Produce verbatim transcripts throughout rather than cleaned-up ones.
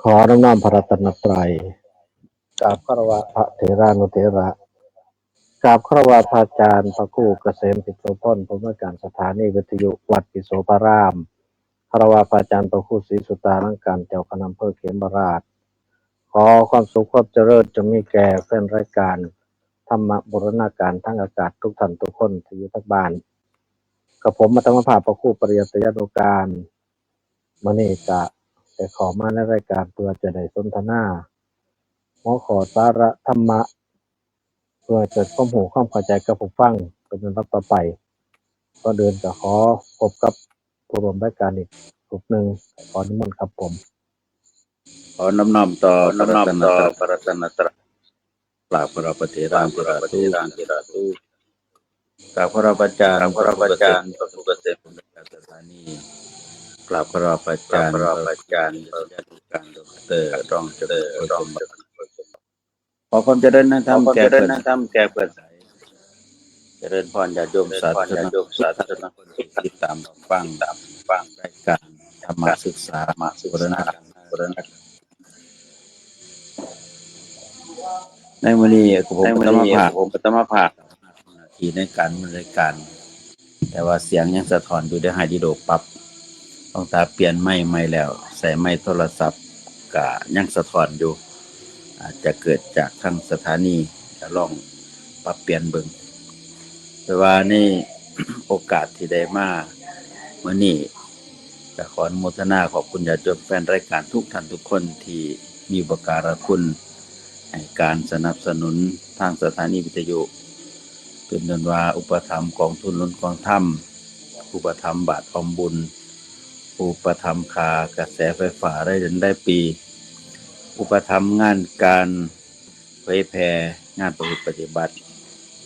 ขอน้อมน้อมพระรัตนตรัย กราบคารวะพระเถรานุเถระ กราบคารวะพระอาจารย์พระครูเกษม ปิโสพล ผู้อำนวยการสถานีวิทยุวัดปิโสภาราม คารวะพระอาจารย์พระครูศรีสุตาลังการ เจ้าคณะอำเภอเขมราฐ ขอความสุขความเจริญจงมีแก่แฟนรายการธรรมบูรณาการทางอากาศทุกท่านทุกคนที่อยู่ทางบ้าน กับผมอาตมาภาพพระครูปริยัติยานุการ มื้อนี้ก็ได้เข้ามาในรายการเพื่อจะได้สนทนา หัวข้อสาระธรรมะ เพื่อเกิดความรู้ความเข้าใจกับผู้ฟังเป็นลำดับต่อไป ก่อนอื่นก็ขอพบกับผู้ร่วมรายการอีกรูปหนึ่ง ขอนิมนต์ครับผม ขอน้อมน้อมต่อ ขอน้อมน้อมต่อพระรัตนตรัย กราบคารวะพระเถราธิราชทูต กราบคารวะพระอาจารย์ กราบคารวะพระอาจารย์ พระครูเกษม พระครูเกษม สถานี กราบคารวะพระอาจารย์ กราบคารวะพระอาจารย์ พระครูการดอกเตอร์ รองเจริญพระชนม์ ขอความเจริญในธรรม ขอความเจริญในธรรมแก่เพื่อน เจริญพรญาติโยม เจริญพรญาติโยม สาธุชน สาธุชน ที่ติดตามฟัง ตามฟังรายการธรรมศึกษา ธรรมศึกษา บูรณาการ บูรณาการ ในมื้อนี้ผม ในมื้อนี้ อาตมาภาพ ผมอาตมาภาพ ที่ในการดำเนินรายการ แต่ว่าเสียงยังสะท้อนอยู่ ได้ให้ดีโดปรับ ต้องตาเปลี่ยนไมค์ใหม่แล้ว ใส่ไมค์โทรศัพท์ก็ยังสะท้อนอยู่ อาจจะเกิดจากทางสถานี จะลองปรับเปลี่ยนเบิ่ง แต่ว่าในโอกาสที่ได้มามื้อนี้ ก็ขออนุโมทนาขอบคุณญาติโยมแฟนรายการทุกท่านทุกคนที่มีอุปการะคุณ ให้การสนับสนุนทางสถานีวิทยุ เป็นต้นว่าอุปถัมภ์กองทุนหนุนกองธรรม อุปถัมภ์บาทออมบุญ อุปถัมภ์ค่ากระแสไฟฟ้าได้เดือนได้ปี อุปถัมภ์งานการเผยแผ่ งานประพฤติปฏิบัติ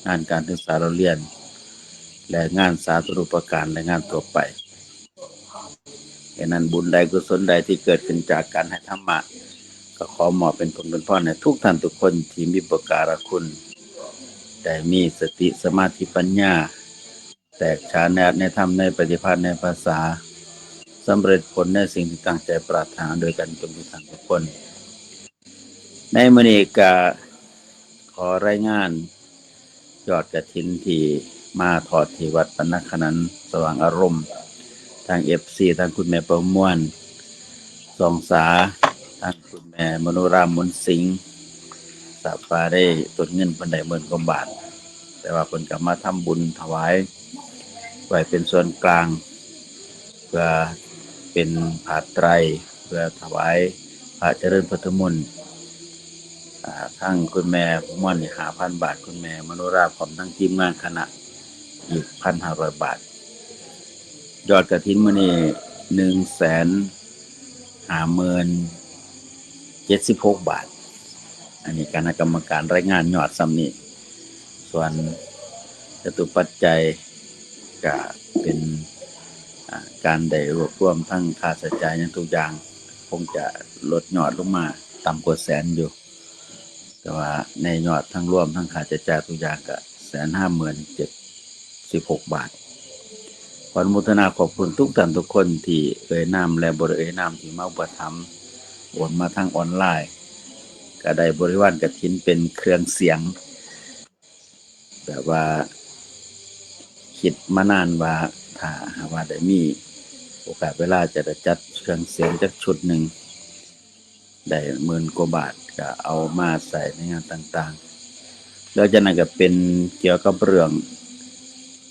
งานการศึกษาเล่าเรียน และงานสาธารณูปการและงานทั่วไป ฉะนั้นบุญใดกุศลใดที่เกิดขึ้นจากการให้ธรรมะ ก็ขอมอบเป็นผลเป็นพรให้ทุกท่านทุกคนที่มีอุปการะคุณ ได้มีสติสมาธิปัญญา แตกฉานในธรรมในปฏิภาณในภาษา สำเร็จผลในสิ่งที่ตั้งใจปรารถนาโดยกันทุกท่านทุกคน ในมื้อนี้ก็ขอรายงานยอดกฐินที่มาทอดที่วัดปัณณขนันท์สว่างอารมณ์ ทางเอฟซี ทางคุณแม่ประมวล สองสา ทางคุณแม่มโนราม มนสิงห์ ทราบว่าได้ต้นเงินเพิ่นได้หมื่นกว่าบาท แต่ว่าเพิ่นก็มาทำบุญถวายไว้เป็นส่วนกลาง เพื่อเป็นผ้าไตร เพื่อถวายพระเจริญพุทธมนต์ อ่า ทั้งคุณแม่ประมวลนี่ ห้าพันบาท คุณแม่มโนราม พร้อมทั้งทีมงานคณะอีก พันห้าร้อยบาท ยอดกฐินมื้อนี้ หนึ่งแสนห้าหมื่นเจ็ดสิบหกบาท อันนี้คณะกรรมการรายงานยอดส่ำนี้ ส่วนจตุปัจจัยก็เป็น อ่า การได้รวบรวมทั้งค่าใช้จ่ายหยังทุกอย่าง คงจะลดยอดลงมาต่ำกว่าแสนอยู่ แต่ว่าในยอดทั้งรวมทั้งค่าใช้จ่ายทุกอย่างก็ แสนห้าหมื่นเจ็ดสิบหกบาท ขออนุโมทนาขอบคุณทุกท่านทุกคนที่เอ่ยนามและบ่ได้เอ่ยนามที่มาอุปถัมภ์ โอนมาทางออนไลน์ ก็ได้บริวารกฐินเป็นเครื่องเสียง แบบว่าคิดมานานว่าถ้าหากว่าได้มีโอกาสเวลาจะได้จัดเครื่องเสียงจักชุดหนึ่ง ได้หมื่นกว่าบาท ก็เอามาใช้ในงานต่างๆ แล้วจากนั้นก็เป็นเกี่ยวกับเรื่อง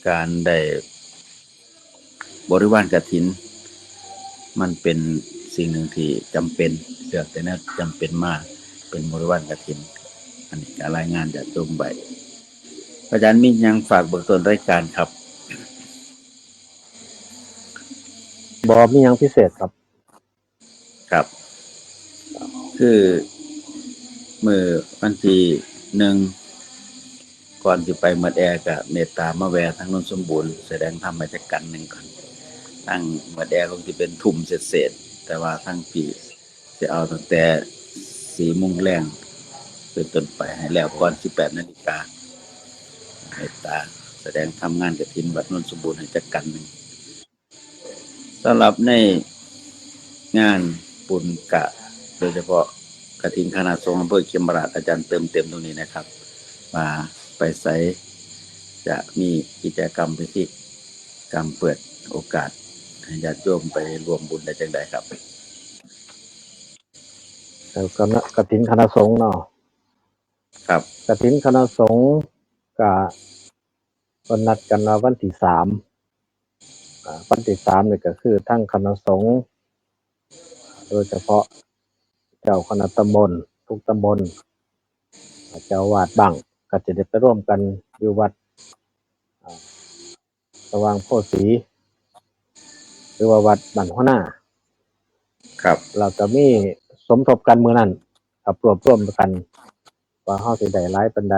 การได้บริวารกฐิน มันเป็นสิ่งหนึ่งที่จำเป็น เลือกแต่แนวจำเป็นมาเป็นบริวารกฐิน อันนี้ก็รายงานจากตรงไป อาจารย์มีหยังฝากเบื้องต้นรายการครับ บ่มีหยังพิเศษครับ ครับ คือมื้อวันที่หนึ่ง ก่อนสิไปหมดแอก็เมตตามาแวะทางโนนสมบูรณ์ แสดงธรรมให้จักกัณฑ์หนึ่งก่อน ทางหมดแอคงสิเป็นทุ่มเศษๆ แต่ว่าทางพี่สิเอาตั้งแต่สี่โมงแลงเป็นต้นไปให้แล้วก่อนสิบแปดนาฬิกา ตตา แสดงธรรมงานกฐินวัดโนนสมบูรณ์ให้จักกันหนึ่ง สำหรับในงานบุญกะ โดยเฉพาะกฐินคณะสงฆ์อำเภอเขมราฐ อาจารย์เติมเต็มตรงนี้นะครับ มาไปไสจะมีกิจกรรมพิธีกรรมเปิดโอกาสให้ญาติโยมไปร่วมบุญได้จังใดครับ แล้วก็กฐินคณะสงฆ์เนาะ ครับ กฐินคณะสงฆ์กะ เพิ่นนัดกันว่าวันที่สาม อ่า วันที่สามนี่ก็คือทางคณะสงฆ์ โดยเฉพาะเจ้าคณะตำบล ทุกตำบล เจ้าอาวาสบ้าง ก็จะได้ไปร่วมกันอยู่วัด อ่า สว่างโพธิ์ศรี หรือว่าวัดบ้านหัวนา ครับ เราจะมีสมทบกันมื้อนั้น ครับ รวบรวมกัน ว่าเฮาสิได้หลายปานใด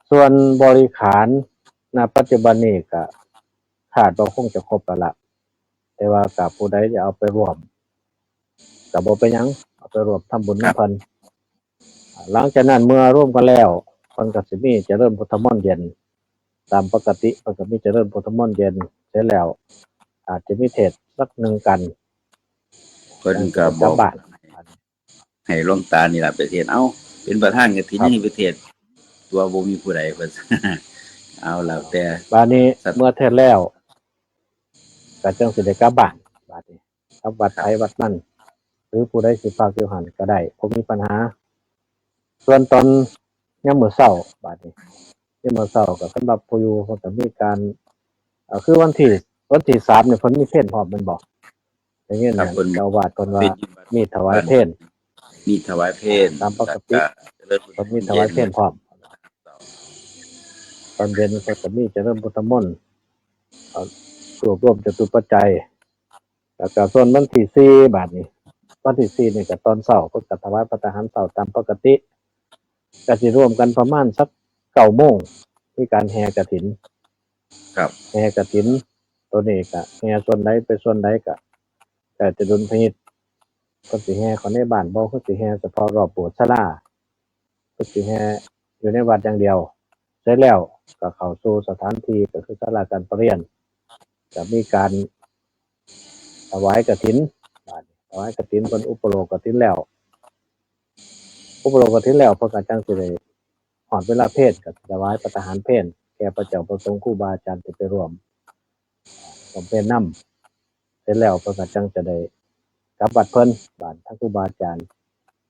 ส่วนบริขาร ณ ปัจจุบันนี้ก็คาดว่าคงจะครบแล้วล่ะ แต่ว่าก็ผู้ใดจะเอาไปร่วม ก็บ่เป็นหยัง เอาไปร่วมทำบุญนำเพิ่น หลังจากนั้นเมื่อร่วมกันแล้ว เพิ่นก็สิมีเจริญพุทธมนต์เย็น ตามปกติเพิ่นก็มีเจริญพุทธมนต์เย็น เสร็จแล้ว อาจจะมีเทศน์สักหนึ่งกัน เพิ่นก็บอก กลับบ้าน ให้หลวงตานี่ล่ะไปเทศน์ เอ้า เป็นประธานกฐิน ครับ ให้ไปเทศน์ ตัวบ่มีผู้ใดเพิ่น เอาแล้วแต่ บาดนี้ ครับ เมื่อเทศน์แล้ว ก็จังสิได้กลับบ้าน บาดนี้ กลับวัด ครับ ไผวัดมัน หรือผู้ใดสิพักอยู่หั่นก็ได้ บ่มีปัญหา ส่วนตอนยามมื้อเช้า บาดนี้ ยามมื้อเช้าก็สำหรับผู้อยู่เพิ่นก็มีการ เอ่อ คือวันที่ วันที่สามนี่เพิ่นมีเพลพร้อมแม่นบ่ ได้ยิน ครับ เพิ่น เจ้าอาวาสเพิ่นว่า เป็น มีถวายเพล มีถวายเพล ตามปกติ แล้วก็เจริญ เพิ่นมีถวายเพลพร้อม ตอนเย็นเพิ่นก็มีเจริญพุทธมนต์ เอ่อ รวบรวมจตุปัจจัย แล้วก็ส่วนวันที่สี่ บาดนี้ วันที่สี่นี่ก็ตอนเช้าเพิ่นก็ถวายภัตตาหารเช้าตามปกติ ก็สิร่วมกันประมาณสักเก้าโมง มีการแห่กฐิน ครับ แห่กฐิน ตัวนี้ก็แห่ส่วนใดไปส่วนใดก็ แต่จะดุลพินิจ เพิ่นสิแห่เข้าในบ้านบ่ เพิ่นสิแห่เฉพาะรอบโบสถ์ศาลา เพิ่นสิแห่อยู่ในวัดอย่างเดียว เสร็จแล้วก็เข้าสู่สถานที่ก็คือศาลาการประเรียน จะมีการถวายกฐิน บาดนี้ถวายกฐินเพิ่นอุปโลกกฐินแล้ว อุปโลกกฐินแล้วเพิ่นก็จังสิได้ฮอดเวลาเพลก็ถวายภัตตาหารเพลแก่พระเจ้าพระสงฆ์ครูบาอาจารย์ที่ไปร่วม บำเพ็ญนำ เสร็จแล้วเพิ่นก็จังจะได้กลับวัดเพิ่น บาดทั้งครูบาอาจารย์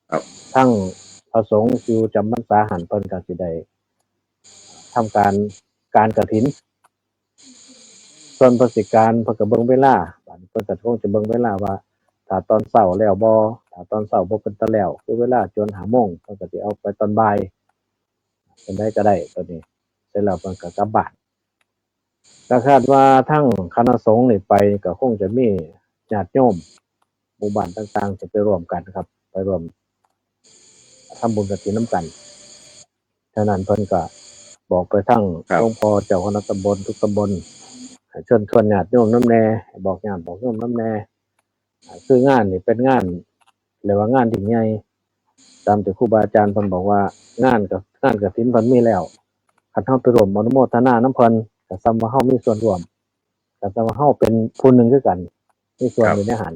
ครับ ทั้งพระสงฆ์อยู่จำพรรษาหั่นเพิ่นก็สิได้ทำการ การกฐิน ส่วนเพิ่นสิการเพิ่นก็เบิ่งเวลา บาดเพิ่นก็คงจะเบิ่งเวลาว่า ถ้าตอนเช้าแล้วบ่ ถ้าตอนเช้าบ่เป็นตาแล้ว คือเวลาจวนห้าโมง เพิ่นก็สิเอาไปตอนบ่าย เป็นได้ก็ได้ตัวนี้ เสร็จแล้วเพิ่นก็กลับบ้าน ก็คาดว่าทั้งคณะสงฆ์นี่ไปก็คงจะมีญาติโยมหมู่บ้านต่างๆ จะไปร่วมกันครับ ไปร่วมทำบุญกฐินนำกัน ฉะนั้นเพิ่นก็บอกไปทั้ง ครับ หลวงพ่อเจ้าคณะตำบลทุกตำบล ให้เชิญชวนญาติโยมนำแหน่ บอกญาติบอกโยมนำแหน่ คืองานนี่เป็นงาน เรียกว่างานยิ่งใหญ่ ตามที่ครูบาอาจารย์เพิ่นบอกว่า งานกับ งานกฐินเพิ่นมีแล้ว คันเฮาไปร่วมอนุโมทนานำเพิ่น ก็ส่ำว่าเฮามีส่วนร่วม ก็ส่ำว่าเฮาเป็นผู้หนึ่งคือกัน มีส่วน ครับ อยู่ในหั่น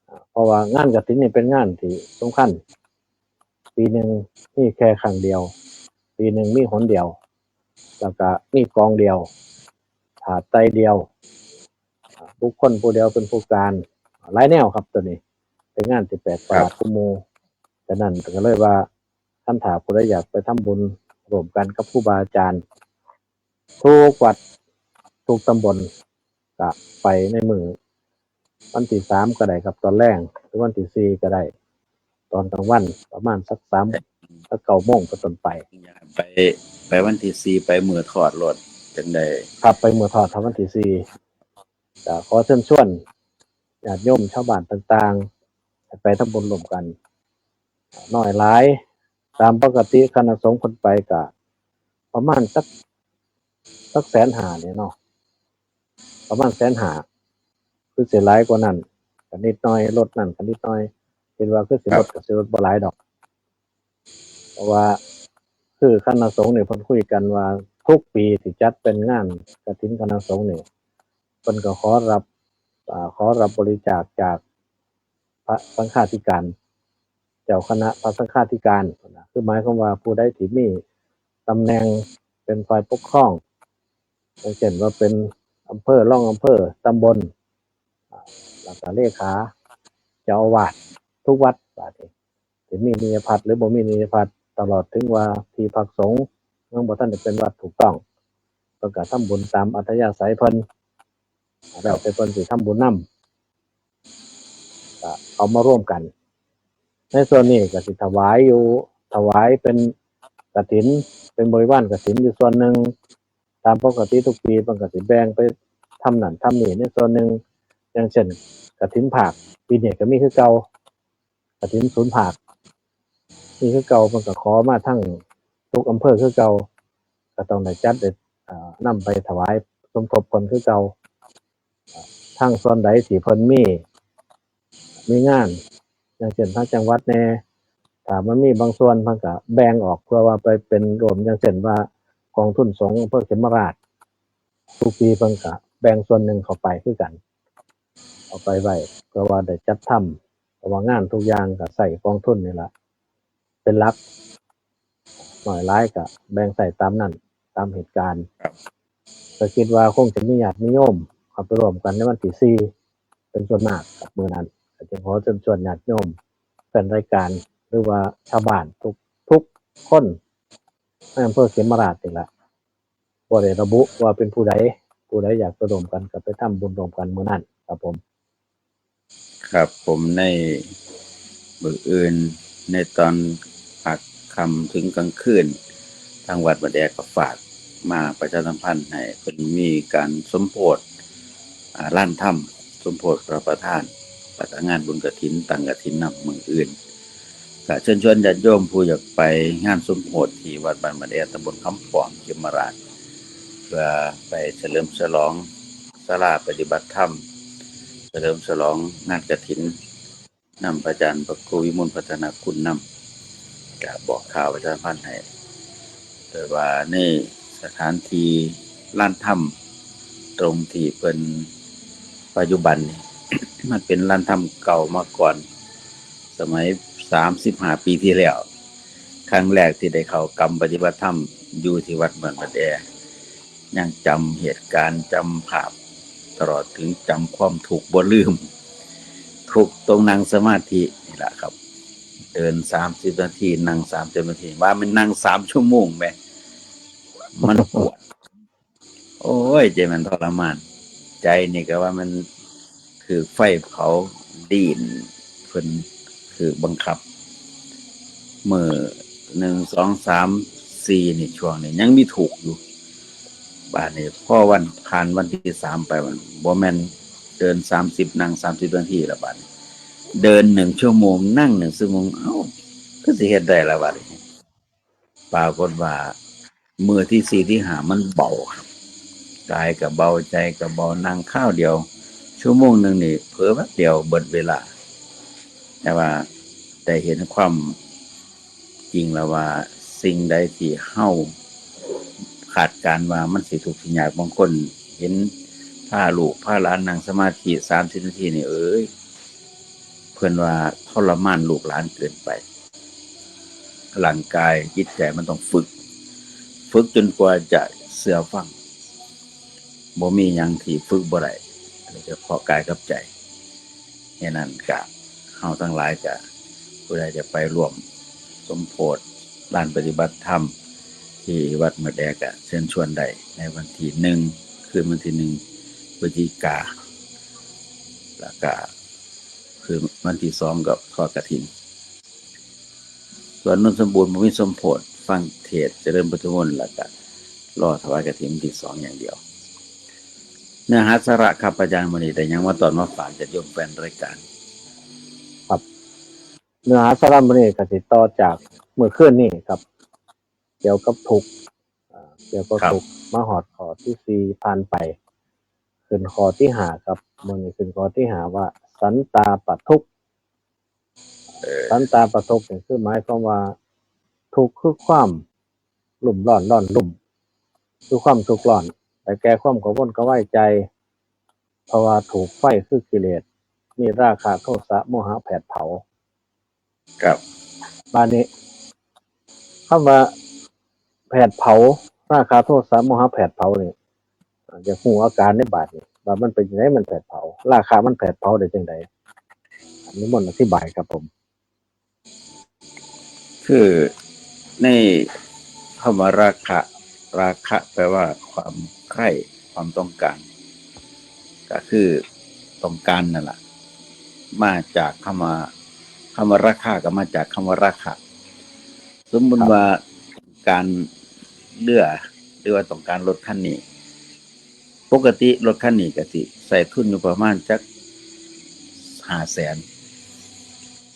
อ่า เพราะว่างานกฐินนี่เป็นงานที่สำคัญ ปีหนึ่งมีแค่ครั้งเดียว ปีหนึ่งมีหนเดียว แล้วก็มีกองเดียว ถาดไตรเดียว อ่า บุคคลผู้เดียวเป็นผู้การ หลายแนวครับตัวนี้ เป็นงานที่แปลกประหลาด ครับ กว่าหมู่ ฉะนั้นก็เลยว่า คันถ้าผู้ใดอยากไปทำบุญร่วมกันกับครูบาอาจารย์ ทุกวัด ทุกตำบล ก็ไปในมื้อวันที่สามก็ได้ครับ ตอนแลง หรือวันที่สี่ก็ได้ ตอนกลางวันประมาณสักสาม สักเก้าโมงเป็นต้นไป ไป ไปวันที่สี่ ไปมื้อทอดโลด จังใด ครับ ไปมื้อทอด ถ้าวันที่สี่ ก็ขอเชิญชวนญาติโยมชาวบ้านต่างๆ ให้ไปทำบุญร่วมกัน น้อยหลาย ตามปกติคณะสงฆ์เพิ่นไปก็ประมาณสัก สักแสนห้าเนี่ยเนาะ ประมาณแสนห้า คือสิหลายกว่านั้น ก็นิดหน่อย ลดนั่นก็นิดหน่อย คิดว่าคือสิลด ครับ ก็สิลดบ่หลายดอก เพราะว่าคือคณะสงฆ์นี่เพิ่นคุยกันว่า ทุกปีที่จัดเป็นงานกฐินคณะสงฆ์นี่ เพิ่นก็ขอรับ อ่า ขอรับบริจาคจากพระสังฆาธิการ เจ้าคณะพระสังฆาธิการนะ คือหมายความว่าผู้ใดที่มีตำแหน่งเป็นฝ่ายปกครอง อย่างเช่นว่าเป็นอำเภอ รองอำเภอ ตำบล อ่า แล้วก็เลขาเจ้าอาวาสทุกวัด บาดนี้ สิมีนิยพัฒน์หรือบ่มีนิยพัฒน์ ตลอดถึงว่าที่พักสงฆ์ยังบ่ทันได้เป็นวัดถูกต้อง เพิ่นก็ทำบุญตามอัธยาศัยเพิ่น แล้วแต่เพิ่นสิทำบุญนำ ก็เอามาร่วมกัน ในส่วนนี้ก็สิถวายอยู่ ถวายเป็นกฐิน เป็นบริวารกฐินอยู่ส่วนหนึ่ง ตามปกติทุกปีเพิ่นก็สิแบ่งไปทำนั่นทำนี่ในส่วนหนึ่ง อย่างเช่น กฐินภาค ปีนี้ก็มีคือเก่า กฐินศูนย์ภาค มีคือเก่า เพิ่นก็ขอมาทั้งทุกอำเภอคือเก่า ก็ต้องได้จัดได้ อ่า นำไปถวายสมทบเพิ่นคือเก่า ทางส่วนใดที่เพิ่นมี มีงาน อย่างเช่นทางจังหวัดแหน่ ถ้ามันมีบางส่วนเพิ่นก็แบ่งออกเพื่อว่าไปเป็นร่วม อย่างเช่นว่ากองทุนสงฆ์อำเภอเขมราฐ ทุกปีเพิ่นก็แบ่งส่วนหนึ่งเข้าไปคือกัน เอาไปไว้เพื่อว่าได้จัดทำ เพราะว่างานทุกอย่างก็ใช้กองทุนนี่ล่ะเป็นหลัก น้อยหลายก็แบ่งใช้ตามนั้น ตามเหตุการณ์ ครับ ก็คิดว่าคงจะมีญาติมีโยมเข้าไปร่วมกันในวันที่สี่ เป็นส่วนมากครับมื้อนั้น ก็จึงขอเชิญชวนญาติโยมแฟนรายการ หรือว่าชาวบ้านทุก ทุกคนในอำเภอเขมราฐนี่ล่ะ บ่ได้ระบุว่าเป็นผู้ใด ผู้ใดอยากจะร่วมกันก็ไปทำบุญร่วมกันมื้อนั้นครับผม ครับ ผมในมื้ออื่น ในตอนภาคค่ำถึงกลางคืน ทางวัดบ้านแอก็ฝากมาประชาสัมพันธ์ให้เพิ่นมีการสมโภช อ่า ลานธรรม สมโภชพระประธาน ประสานงานบุญกฐิน ตั้งกฐินนำมื้ออื่น ก็เชิญชวนญาติโยมผู้อยากไปงานสมโภชที่วัดบ้านบ้านแอ ตำบลคำป้อม เขมราฐ เพื่อไปเฉลิมฉลองศาลาปฏิบัติธรรม เฉลิมฉลองงานกฐินนำพระอาจารย์พระครูวิมลพัฒนาคุณนำ ก็บอกข่าวประชาสัมพันธ์ให้ แต่ว่าในสถานที่ลานธรรม ตรงที่เพิ่นปัจจุบันนี่ มันเป็นลานธรรมเก่ามาก่อน สมัยสามสิบห้าปีที่แล้ว ครั้งแรกที่ได้เข้ากรรมปฏิบัติธรรมอยู่ที่วัดบ้านบ้านแอ ยังจำเหตุการณ์ จำภาพ ตลอดถึงจำความทุกข์บ่ลืม ทุกข์ตรงนั่งสมาธินี่แหละครับ เดินสามสิบนาที นั่งสามสิบนาที ว่ามันนั่งสามชั่วโมงแหม มันปวด โอ้ย ใจมันทรมาน ใจนี่ก็ว่ามันถืกไฟเผา ดิ้น เพิ่นถืกบังคับ มื้อหนึ่ง สอง สาม สี่ นี่ ช่วงนี้ยังมีทุกข์อยู่ บาดนี้พอวัน ผ่านวันที่สามไป มันบ่แม่นเดินสามสิบ นั่งสามสิบนาทีแล้ว บาดนี้เดินหนึ่งชั่วโมง นั่งหนึ่งชั่วโมง เอ้า คือสิเฮ็ดได้ล่ะ บาดนี้ ปรากฏว่ามื้อที่สี่ที่ห้ามันเบาครับ กายก็เบา ใจก็เบา นั่งคราวเดียว ชั่วโมงหนึ่งนี่เผลอแป๊บเดียวเบิดเวลา แต่ว่าได้เห็นความจริงแล้วว่าสิ่งใดที่เฮาคาดการณ์ว่ามันสิทุกข์สิยาก บางคนเห็นพาลูกพาหลานนั่งสมาธิสามสิบนาทีนี่ เอ้ย เพิ่นว่าทรมานลูกหลานเกินไป ร่างกายจิตใจมันต้องฝึก ฝึกจนกว่าจะเชื่อฟัง บ่มีหยังที่ฝึกบ่ได้ โดยเฉพาะกายกับใจ ฉะนั้นก็เฮาทั้งหลายก็ผู้ใดจะไปร่วมสมโภชลานปฏิบัติธรรมที่วัดบ้านแอก็เชิญชวนได้ในวันที่หนึ่ง คืนวันที่หนึ่งพฤศจิกา แล้วก็คืนวันที่สองก็ทอดกฐิน ส่วนโนนสมบูรณ์บ่มีสมโภช ฟังเทศน์เจริญพุทธมนต์ แล้วก็รอถวายกฐินวันที่สองอย่างเดียว เนื้อหาสาระครับอาจารย์ มื้อนี้ได้หยังมาตอนมาฝากญาติโยมแฟนรายการ ครับ เนื้อหาสาระมื้อนี้ก็สิต่อจากมื้อคืนนี้ครับ เกี่ยวกับทุกข์ อ่า เกี่ยวกับ ครับ ทุกข์ มาฮอดข้อที่สี่ผ่านไป ขึ้นข้อที่ห้าครับ มื้อนี้ขึ้นข้อที่ห้าว่า สันตาปะทุกข์ เออ สันตาปะทุกข์นี่คือหมายความว่า ทุกข์คือความลุ่มร้อนร้อนรุ่ม คือความทุกข์ร้อน ได้แก่ความกังวลกระวายใจ เพราะว่าถูกไฟคือกิเลส มีราคะโทสะโมหะแผดเผา ครับ บาดนี้คำว่าแผดเผา ราคะโทสะโมหะแผดเผานี่ อยากฮู้อาการในบาดนี้ ว่ามันเป็นจั่งใด มันแผดเผา ราคะมันแผดเผาได้จั่งใด นิมนต์อธิบายครับผม คือในคำว่าราคะ ราคะแปลว่าความใคร่ ความต้องการ ก็คือต้องการนั่นแหละ มาจากคำว่า คำว่าราคาก็มาจากคำว่าราคะ สมมุติว่าต้องการเรือ หรือว่าต้องการรถคันนี้ ปกติรถคันนี้ก็สิใช้ทุนอยู่ประมาณจักห้าแสน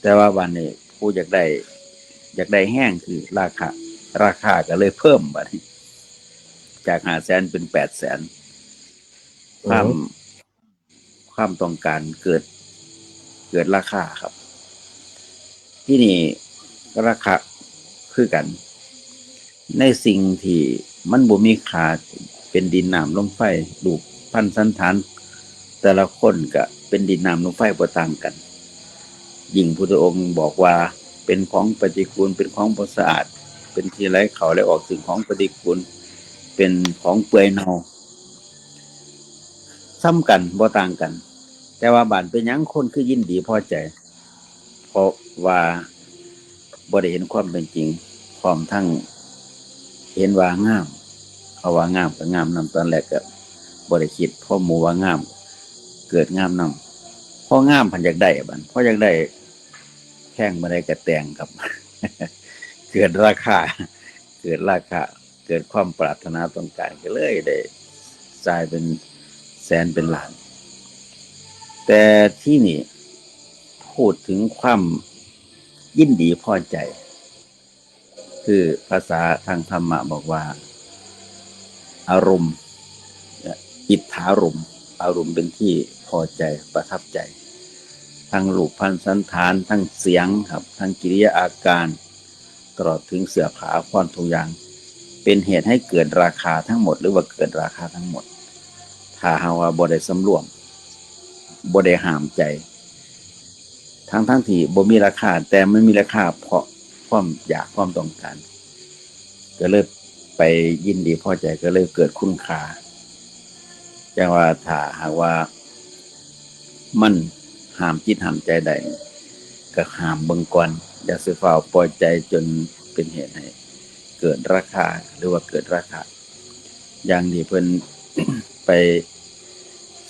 แต่ว่าบาดนี้ผู้อยากได้ อยากได้แฮงคือราคา ราคาก็เลยเพิ่มบาดนี้ จากห้าแสนเป็นแปดแสน ความ อืม ความต้องการเกิด เกิดราคาครับ ที่นี่ราคาคือกัน ในสิ่งที่มันบ่มีค่า เป็นดินน้ำลมไฟ รูปพรรณสันฐาน แต่ละคนก็เป็นดินน้ำลมไฟบ่ต่างกัน ยิ่งพุทธองค์บอกว่าเป็นของปฏิกูล เป็นของบ่สะอาด เป็นที่ไหลเข้าไหลออก ซึ่งของปฏิกูล เป็นของเปื่อยเน่า ส่ำกัน บ่ต่างกัน แต่ว่าบาดเป็นหยังคนคือยินดีพอใจ เพราะว่าบ่ได้เห็นความเป็นจริง พร้อมทั้งเห็นว่างาม เขาว่างามก็งามนำ ตอนแรกก็บ่ได้คิด พอหมู่ว่างาม เกิดงามนำ พองามพันอยากได้บาด พออยากได้ แพงปานใดก็แต่งครับ เกิดราคา เกิดราคา เกิดความปรารถนาต้องการ ก็เลยได้จ่ายเป็นแสนเป็นล้าน แต่ที่นี่พูดถึงความยินดีพอใจ คือภาษาทางธรรมะบอกว่า อารมณ์ อิทธารมณ์ อารมณ์เป็นที่พอใจประทับใจ ทั้งรูปพรรณสันฐาน ทั้งเสียงครับ ทั้งกิริยาอาการ ตลอดถึงเสื้อผ้าอาภรณ์ทุกอย่าง เป็นเหตุให้เกิดราคาทั้งหมด หรือว่าเกิดราคาทั้งหมด ถ้าหากว่าบ่ได้สำรวม บ่ได้ห้ามใจ ทั้งๆที่บ่มีราคา แต่มันมีราคาเพราะความอยาก ความต้องการ ก็เลยไปยินดีพอใจ ก็เลยเกิดคุณค่า จั่งว่าถ้าหากว่ามันห้ามจิตห้ามใจได้ ก็ห้ามเบิ่งก่อน อย่าสิฟ้าวปล่อยใจจนเป็นเหตุให้เกิดราคา หรือว่าเกิดราคะ อย่างที่เพิ่น ไป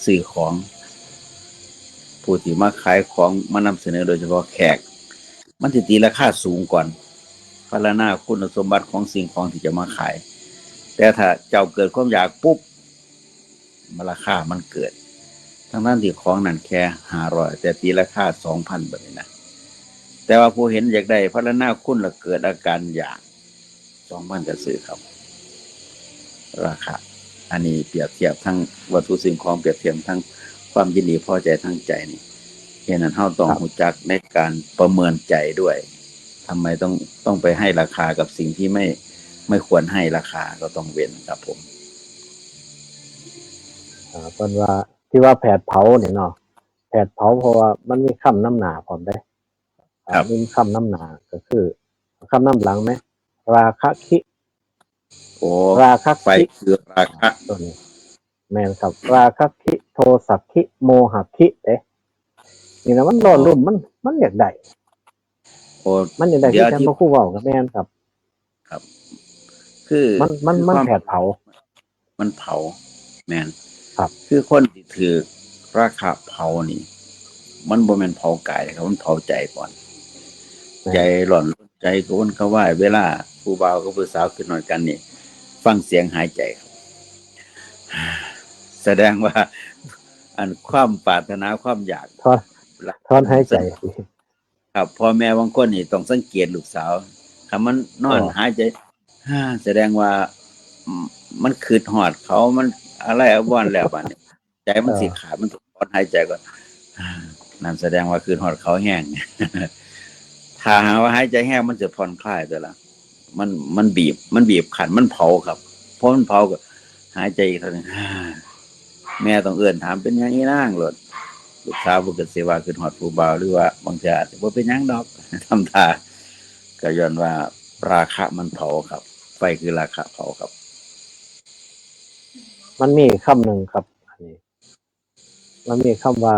ซื้อของ ผู้ที่มาขายของ มานำเสนอ โดยเฉพาะแขก มันสิตีราคาสูงก่อน พรรณนาคุณสมบัติของสิ่งของที่จะมาขาย แต่ถ้าเจ้าเกิดความอยากปุ๊บ ราคามันเกิด ทั้งๆที่ของนั้นแค่ห้าร้อย แต่ตีราคาสองพัน แบบนี้นะ แต่ว่าผู้เห็นอยากได้ พรรณนาคุณ แล้วเกิดอาการอยาก สองพัน ก็ซื้อครับ ราคา อันนี้เปรียบเทียบทั้งวัตถุสิ่งของ เปรียบเทียบทั้งความยินดีพอใจทางใจนี่ ฉะนั้นเราต้อง ครับ รู้จักในการประเมินใจด้วย ทำไมต้อง ต้องไปให้ราคากับสิ่งที่ไม่ ไม่ควรให้ราคา ก็ต้องเว้นครับผม อ่า เพิ่นว่าที่ว่าแผดเผานี่เนาะ แผดเผาเพราะว่ามันมีคำนำหน้าพร้อมเด้ อ่า ครับ มีคำนำหน้าก็คือ คำนำหลังไหม ราคะคิ โอ้ ราคะ ไฟ คิ คือราคะ ตัวนี้ แม่นครับ ราคะคิ โทสะคิ โมหะคิ เด้ นี่นะ มันร้อนรุ่ม มัน มันอยากได้ โอ้ มันอยากได้ เดี๋ยว ที่ท่าน ที่ พระครูเว้าก็แม่นครับ ครับ คือ มัน มัน คือ มัน ความ แผดเผา มันเผา แม่น ครับ คือคนที่ถืกราคะเผานี่ มันบ่แม่นเผากายนะครับ มันเผาใจก่อน แม่น ใจร้อนรน ใจกระวนกระวาย เวลาผู้บ่าวกับผู้สาวขึ้นนอนกันนี่ ฟังเสียงหายใจครับ แสดงว่า อันความปรารถนาความอยาก ถอน ถอนหายใจ ครับ พ่อแม่บางคนนี่ต้องสังเกตลูกสาว คันมันนอน อ๋อ หายใจ ฮ่า แสดงว่า อืม มันคิดฮอดเขา มันอะไรอาวรณ์แล้วบัดนี้ ใจมันสิ เออ ขาด มันต้องถอนหายใจก่อน อ่า นั่นแสดงว่าคิดฮอดเขาแฮง ถ้าหากว่าหายใจแฮง มันจะผ่อนคลายตัวละ มัน มันบีบ มันบีบคั้น มันเผาครับ พอมันเผาก็ หายใจอีกเท่านึง แม่ต้องเอื้อนถามเป็นหยังอีนางโลด ลูกสาวเพิ่นก็สิว่าคิดฮอดผู้บ่าว หรือว่าบางเทื่ออาจจะบ่เป็นหยังดอก ทำท่า ก็ย้อนว่าราคะมันเผาครับ ไฟคือราคะเผาครับ มันมีคำหนึ่งครับ อันนี้ มันมีคำว่า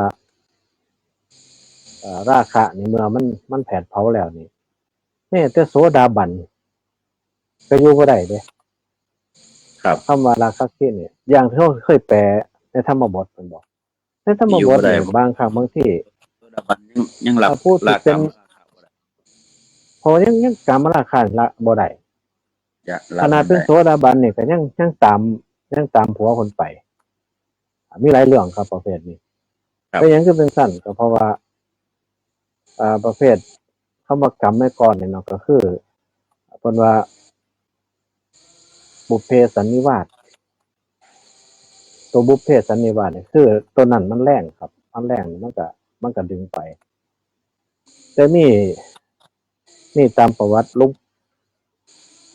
เอ่อ ราคะนี่เมื่อมัน มันแผดเผาแล้วนี่ แม้แต่โสดาบัน ก็อยู่บ่ได้เด้ ครับ คำว่าราคะคินี่ อย่างที่เราเคยแปลในธรรมบทมันบอก ในธรรมบท อยู่บ่ได้ นี่บางครั้งบางที โสดาบันยังยังรับ ถ้าผู้ที่ รา เป็น กามราคะบ่ได้ เพราะยังยังกามราคะละบ่ได้ จะ ขนาดเป็น ได้ โสดาบันนี่ก็ยังยังตามยังตามผัวคนไป มีหลายเรื่องครับประเภทนี้ ครับ เป็นหยังคือเป็นสั้นก็เพราะว่า อ่า ประเภทคำว่ากรรมในก่อนนี่เนาะ ก็คือเพิ่นว่า บุพเพสันนิวาส ตัวบุพเพสันนิวาสนี่คือตัวนั้นมันแรงครับ มันแรงนี่มันก็มันก็ดึงไป แต่มีมีตามประวัติหลวง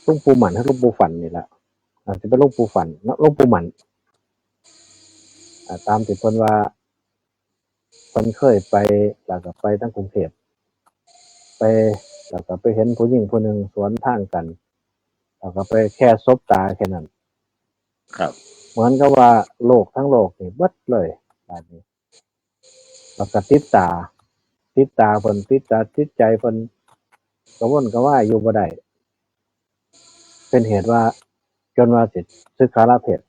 หลวงปู่หมันหรือหลวงปู่ฝันนี่แหละ อาจจะเป็นหลวงปู่ฝันเนาะ หลวงปู่หมัน อ่า ตามที่เพิ่นว่า เพิ่นเคยไป แล้วก็ไปทางกรุงเทพฯ ไป แล้วก็ไปเห็นผู้หญิงผู้หนึ่งสวนทางกัน แล้วก็ไปแค่สบตาแค่นั้น ครับ เหมือนกับว่าโลกทั้งโลกนี่เบิดเลย บาดนี้ แล้วก็ติดตา ติดตาเพิ่น ติดตา ติดใจเพิ่น กระวนกระวายอยู่บ่ได้ เป็นเหตุว่า จนว่าสิสึกขาลาเพศ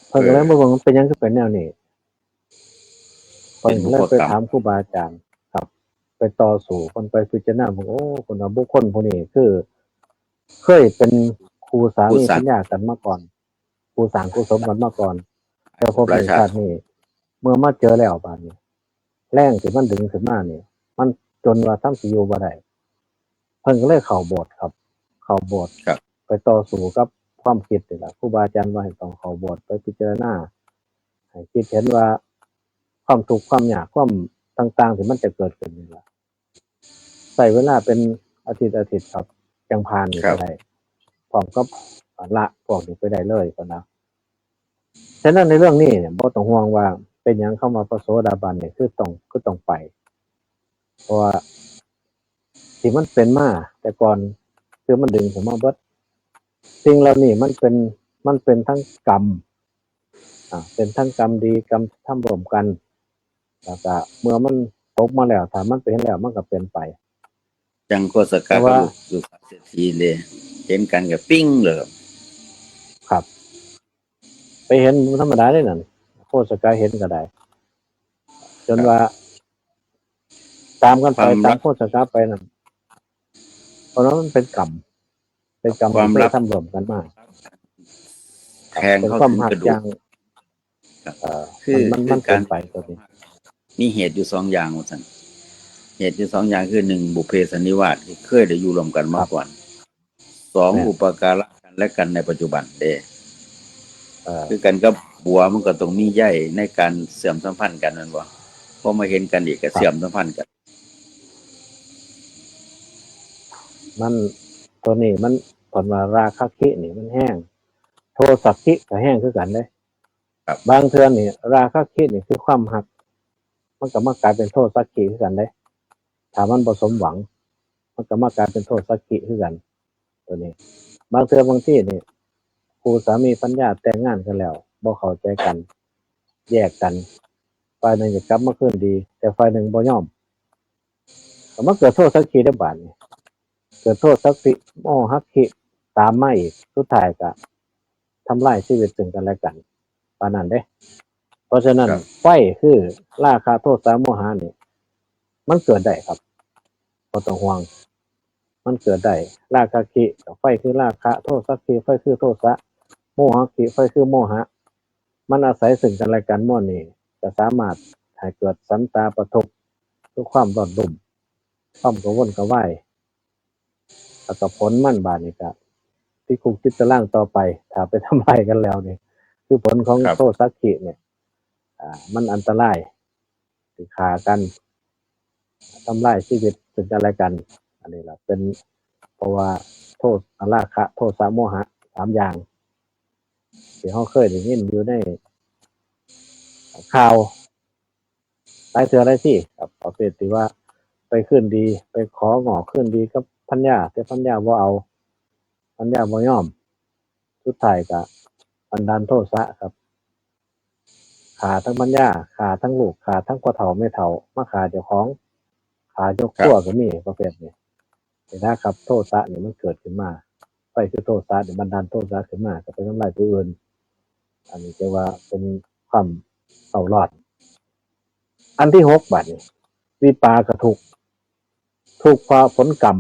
เพิ่นก็เลย เออ มาเบิ่งมันเป็นหยังคือเป็นแนวนี้ เพิ่นเลยไปถามครูบาอาจารย์ครับ ไปต่อสู้ เพิ่นไปพิจารณาเบิ่ง โอ้ เพิ่นว่าบุคคลผู้นี้คือ เคยเป็นคู่สามีภรรยากันมาก่อน คู่สร้างคู่สมกันมาก่อน แต่พบในชาตินี้ เมื่อมาเจอแล้วบาดนี้ แรงที่มันดึงขึ้นมานี่ มันจนว่าทำสิอยู่บ่ได้ เพิ่นก็เลยเข้าโบสถ์ครับ เข้าโบสถ์ ครับ ไปต่อสู้กับความคิดนี่แหละ ครูบาอาจารย์ว่าให้ต้องเข้าโบสถ์ ไปพิจารณา ให้คิดเห็นว่าความทุกข์ความยากความต่างๆ ที่มันจะเกิดขึ้นนี่แหละ ใช้เวลาเป็นอาทิตย์อาทิตย์ครับ จังผ่านนี่ ครั ไป บ ได้ พร้อมกับละพวกนี้ไปได้เลยก็นะ ฉะนั้นในเรื่องนี้เนี่ยบ่ต้องห่วงว่าเป็นหยังคำว่าพระโสดาบันเนี่ยคือต้อง คือต้องไป เพราะว่าที่มันเป็นมาแต่ก่อน คือมันดึงผมมาเบิด สิ่งเหล่านี้มันเป็น มันเป็นทั้งกรรม อ่า เป็นทั้งกรรมดีกรรมทำร่วมกัน แล้วก็เมื่อมันตกมาแล้ว ถ้ามันเป็นแล้วมันก็เป็นไป จังโคสกะ แต่ว่า กับลูกสุขเศรษฐีเลย เห็นกันก็ปิ้งเลย ครับ ไปเห็นธรรมดาได้นั่น โคสกะเห็นก็ได้ จน ครับ ว่า ตามกันไป ความรัก ตามโคสกะไปนั่น เพราะนั้นมันเป็นกรรม เป็นกรรม ความ ที่ รัก ทำร่วมกันมา แทง เป็น เข้า ความ ถึง หัก กระดูก อย่าง ครับ เอ่อ คือ มัน คื มัน อการ เป็นไปตัวนี้ มีเหตุอยู่สองอย่างว่าซั่น เหตุอยู่สองอย่างคือหนึ่ง บุพเพสันนิวาสที่เคยได้อยู่ร่วมกันมา ครับ ก่อน สอง แม่น อุปการะกันและกันในปัจจุบันเด้ เอ่อ คือกันกับบัวมันก็ต้องมีใยในการเชื่อมสัมพันธ์กันแม่นบ่ พอมาเห็นกันอีกก็ ครับ เชื่อมสัมพันธ์กัน มัน ตัวนี้มัน เพิ่นว่าราคะคินี่มันแฮง โทสะคิก็แฮงคือกันเด้ ครับ บางเทื่อนี่ ราคะคินี่คือความฮัก มันก็มากลายเป็นโทสะคิคือกันเด้ ถ้ามันบ่สมหวัง มันก็มากลายเป็นโทสะคิคือกัน ตัวนี้ บางเทื่อบางทีนี่ คู่สามีภรรยาแต่งงานกันแล้ว บ่เข้าใจกัน แยกกัน ฝ่ายหนึ่งจะกลับมาคืนดี แต่ฝ่ายหนึ่งบ่ยอม ก็มาเกิดโทสะคิได้บาดนี้ เกิดโทสะคิ โมหะคิ ตามมาอีก สุดท้ายก็ทำลายชีวิตซึ่งกันและกัน ปานนั้นเด้ เพราะฉะนั้น ครับ ไฟคือราคะโทสะโมหะนี่ มันเกิดได้ครับ บ่ต้องห่วง มันเกิดได้ ราคะคิ ไฟคือราคะ โทสะคิ ไฟคือโทสะ โมหะคิ ไฟคือโมหะ มันอาศัยซึ่งกันและกันหมดนี่ จะสามารถให้เกิดสันตาปทุปข์ คือความร้อนรุ่ม ความกระวนกระวาย แล้วก็ผลมันบาดนี้ก็ติดคุกติดตารางต่อไป ถ้าไปทำลายกันแล้วนี่ คือผลของ ครับ โทสะคิเนี่ย อ่า มันอันตราย สิฆ่ากัน ทำลายชีวิตซึ่งกันและกัน อันนี้ล่ะเป็น เพราะว่าโทสะ ราคะ โทสะ โมหะ สามอย่าง ที่เราเคยได้ยินอยู่ในข่าวหลายเทื่อหลายทีครับ ประเภทที่ว่าไปคืนดี ไปของอคืนดีกับภรรยา แต่ภรรยาบ่เอา ภรรยาบ่ยอม สุดท้ายก็บันดาลโทสะครับ ฆ่าทั้งภรรยา ฆ่าทั้งลูก ฆ่าทั้งพ่อเฒ่าแม่เฒ่า มาฆ่าเจ้าของ ฆ่ายกครัว ครับ ก็มีประเภทนี้ เห็นนะครับ โทสะนี่มันเกิดขึ้นมา ไฟคือโทสะนี่บันดาลโทสะขึ้นมา ก็ไปทำลายผู้อื่น อันนี้จะว่าเป็นความเศร้าร้อน อันที่หก บัดนี้ วิปากทุกข์ ทุกข์เพราะผลกรรม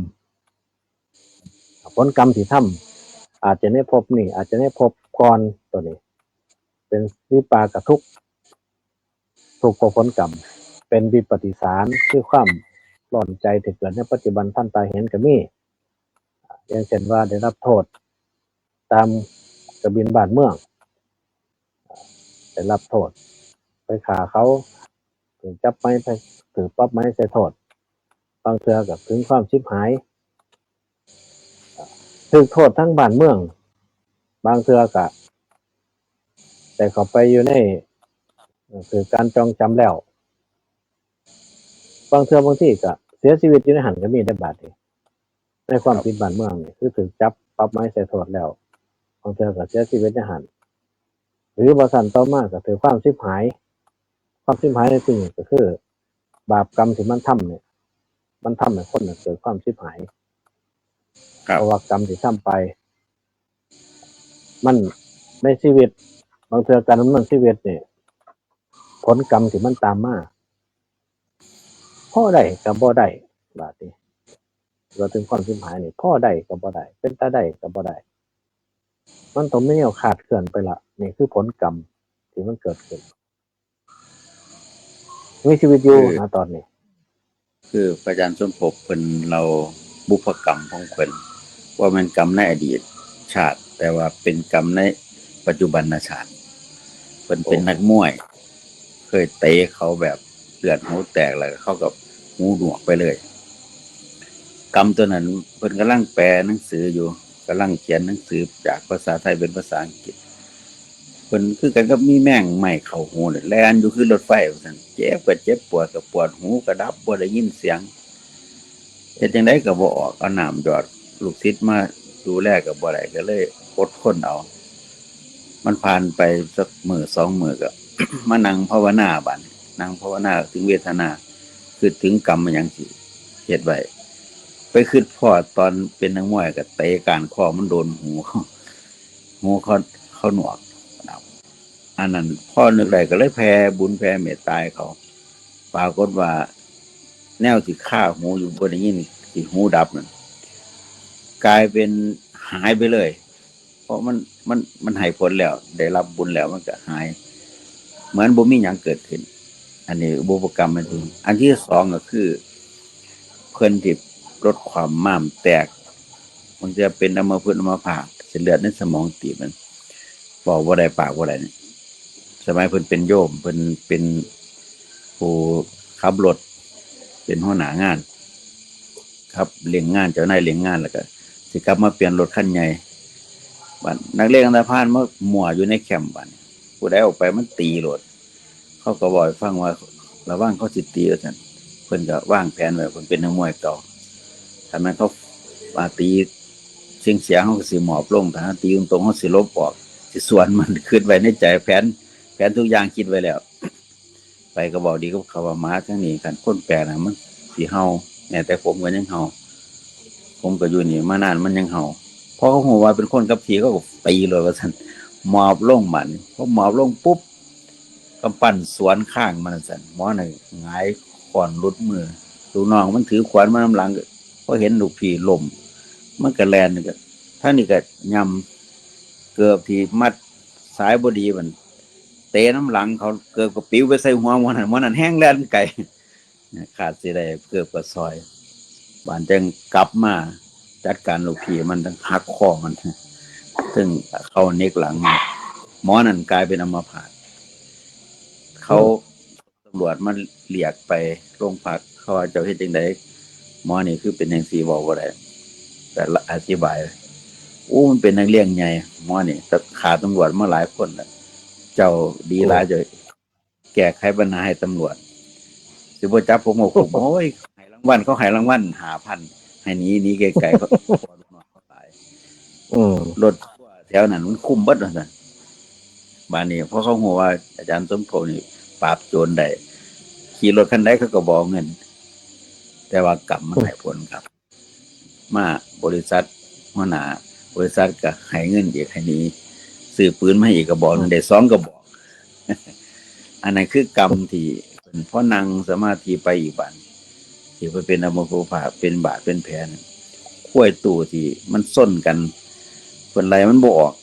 ผลกรรมที่ทำ อาจจะในภพนี้ อาจจะในภพก่อน ตัวนี้ เป็นวิปากทุกข์ ทุกข์เพราะผลกรรม เป็นวิปฏิสาร คือความร้อนใจที่เกิดในปัจจุบันทันตาเห็นก็มี อย่างเช่นว่าได้รับโทษตามกฎหมายบ้านเมือง ได้รับโทษ ไปฆ่าเขา ถืกจับไหม ถืกปรับไหม ใส่โทษ บางเทื่อก็ถึงความชิบหาย ถืกโทษทั้งบ้านเมือง บางเทื่อก็ได้เข้าไปอยู่ใน ถืกการจองจำแล้ว บางเทื่อบางทีก็เสียชีวิตอยู่ในหั้นก็มีได้บาดนี้ ในความผิดบ้านเมืองนี่คือถืกจับปรับไหม ใส่โทษแล้ว บางเทื่อก็เสียชีวิตในหั้น หรือบ่ซั้นต่อมาก็ถืกความชิบหาย ความชิบหายในที่นี้ก็คือ บาปกรรมที่มันทำเนี่ย มันทำให้คนน่ะเกิดความชิบหาย ครับ เพราะว่ากรรมที่ทำไป มันในชีวิต บางเทื่อการดำเนินชีวิตเนี่ย ผลกรรมที่มันตามมา พอได้ก็บ่ได้ บาดนี้ ว่าถึงความชิบหายนี่ พอได้ก็บ่ได้ เป็นตาได้ก็บ่ได้ มันต้องมีแนวคลาดเคลื่อนไปละ นี่คือผลกรรมที่มันเกิดขึ้น มีชีวิตอยู่ คือ นะตอนนี้ คือพระอาจารย์สมภพเพิ่นเล่าบุพกรรมของเพิ่น ว่าแม่นกรรมในอดีตชาติ แต่ว่าเป็นกรรมในปัจจุบันชาติ เพิ่นเป็น โอ้ นักมวย เคยเตะเขาแบบเลือดหูแตก แล้วเขาก็หูหนวกไปเลย กรรมตัวนั้นเพิ่นกำลังแปลหนังสืออยู่ กำลังเขียนหนังสือจากภาษาไทยเป็นภาษาอังกฤษ เพิ่นคือกันกับมีแมงไหม้เข้าหูเลย แล่นอยู่คือรถไฟว่าซั่น เจ็บก็เจ็บ ปวดก็ปวด หูก็ดับ บ่ได้ยินเสียง เฮ็ดจั่งใดก็บ่ออก เอาน้ำหยอด ลูกศิษย์มาดูแลก็บ่ได้ ก็เลยอดทนเอา มันผ่านไปสักมื้อสองมื้อก็ มานั่งภาวนาบัดนี้ นั่งภาวนาถึงเวทนา คิดถึงกรรมอิหยังที่เฮ็ดไว้ ไปคิดพ้อตอนเป็นนักมวยก็เตะก้านคอมันโดนหู หูเขา เขาหนวก อันนั้นพอนึกได้ก็เลยแผ่บุญแผ่เมตตาให้เขา ปรากฏว่าแนวที่คาหูอยู่บ่ได้ยิน ที่หูดับนั่น กลายเป็นหายไปเลย เพราะมัน มัน มันให้ผลแล้ว ได้รับบุญแล้วมันก็หาย เหมือนบ่มีหยังเกิดขึ้น อันนี้บุพกรรมมันถึง อันที่สองก็คือ เพิ่นที่รถความม้ามแตก บางเทื่อเป็นอัมพฤกษ์อัมพาต เส้นเลือดในสมองตีบมัน เว้าบ่ได้ปากบ่ได้นี่ สมัยเพิ่นเป็นโยม เพิ่นเป็นผู้ขับรถ เป็นหัวหน้างาน ขับเลี้ยงงาน เจ้านายเลี้ยงงาน แล้วก็สิกลับมาเปลี่ยนรถคันใหญ่ บัดนักเลงอันธพาลมามั่วอยู่ในแคมป์บัดนี้ ผู้ใดออกไปมันตีโลด เขาก็บอกให้ฟังว่า ระวังเขาสิตีว่าซั่น เพิ่นก็วางแผนไว้ เพิ่นเป็นนักมวยเก่า ถ้าแม่นเขามาตีเสียงๆ เขาก็สิหมอบลง ถ้าตีตรงๆ เขาสิหลบออก สิสวนมัน คิดไว้ในใจ แผน แผนทุกอย่างคิดไว้แล้ว ไปก็บอกดีกับเขาว่า หมาทางนี้ คันคนแปลกนะมันสิเห่า แม้แต่ผมก็ยังเห่า ผมก็อยู่นี่มานานมันยังเห่า พอเขาฮู้ว่าเป็นคนกับที่ เขาก็ตีเลยว่าซั่น หมอบลงบัดนี้ พอหมอบลงปุ๊บ กำปั้นสวนข้างมันซั่น หมอน่ะหงายค้อนหลุดมือ ลูกน้องมันถือขวานมานำหลัง พอเห็นลูกพี่ล้ม มันก็แล่น ก็ ทางนี้ก็ย่ำเกือบที่มัดสายบ่ดี มันเตะนำหลังเขา เกือบก็ปิวไปใส่หัวหมอนั่น หมอนั่นแฮ่งแล่นไกล ขาดสิได้เกือบก็ซอย บาดจั่งกลับมาจัดการลูกพี่มัน ทั้งหักคอมัน ทั้งเข้าเน็กหลังมัน หมอนั่นกลายเป็นอัมพาต เขา อืม ตำรวจมาเรียกไปโรงพัก เขาว่า "เจ้าเฮ็ดจั่งใด หมอนี่คือเป็นจั่งซี้ เว้าบ่ได้" ก็อธิบาย อู้ มันเป็นนักเลงใหญ่ หมอนี่ แต่ฆ่าตำรวจมาหลายคนแล้ว เจ้าดีหลาย เจ้าแก้ไขปัญหาให้ตำรวจ สิบ่จับผมก็คุก โอ้ย ให้รางวัล เขาให้รางวัลห้าพัน ให้หนี หนีไกลๆ เขา เขาตาย อืม รถทัวร์แถวนั้นมันคุมเบิดว่าซั่น บาดนี้พอเขาฮู้ว่าอาจารย์สมภพนี่ปราบโจรได้ ขี่รถคันใดเขาก็บ่เอาเงิน แต่ว่ากรรมมันให้ผลครับ มาบริษัท หัวหน้าบริษัทก็ให้เงินอีก ให้หนี ซื้อปืนมาอีกกระบอกหนึ่ง ได้สองกระบอก อันนั้นคือกรรมที่เพิ่น พอนั่งสมาธิไปอีกบาด ที่เพิ่นเป็นอัมพาตเป็นบาดเป็นแผลน่ะ ควายตู้ที่มันซนกัน เพิ่นไล่มันบ่ออก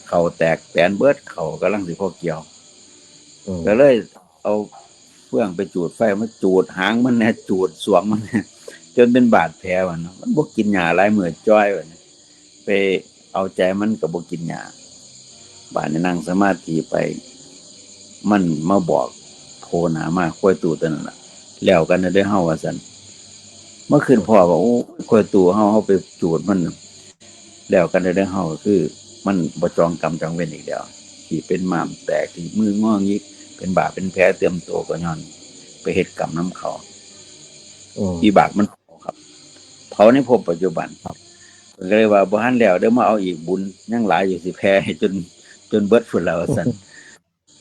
เขาแตกแตนเบิด เขากำลังสิพอเกี่ยว อืม ก็เลยเอาเฟืองไปจูดไฟ มาจูดหางมันแหน่ จูดสวงมันแหน่ จนเป็นบาดแผลมัน มันบ่กินหญ้าหลายมื้อ จ้อยว่าซั่น ไปเอาใจมันก็บ่กินหญ้า บาดนี้นั่งสมาธิไป มันมาบอกโผล่หน้ามา ควายตู้ตัวนั้นน่ะ แล้วกันเด้อเฮา ว่าซั่น เมื่อคืนพ่อว่า โอ้ย ควายตู้เฮา เฮาไปจูดมัน แล้วกันเด้อเฮา ก็คือมันบ่จองกรรมจองเวรอีกแล้ว ที่เป็นม้ามแตก ที่มืององิก เป็นบาดเป็นแผลเต็มตัว ก็ย้อนไปเฮ็ดกรรมนำเขา อืม วิบากมันเผาครับ เผาในภพปัจจุบัน ครับ เพิ่นก็เลยว่า บ่ทันแล้วเด้อ มาเอาอีก บุญยังหลายอยู่ สิแผ่ให้จน จนเบิดพุ้นแล้ว ว่าซั่น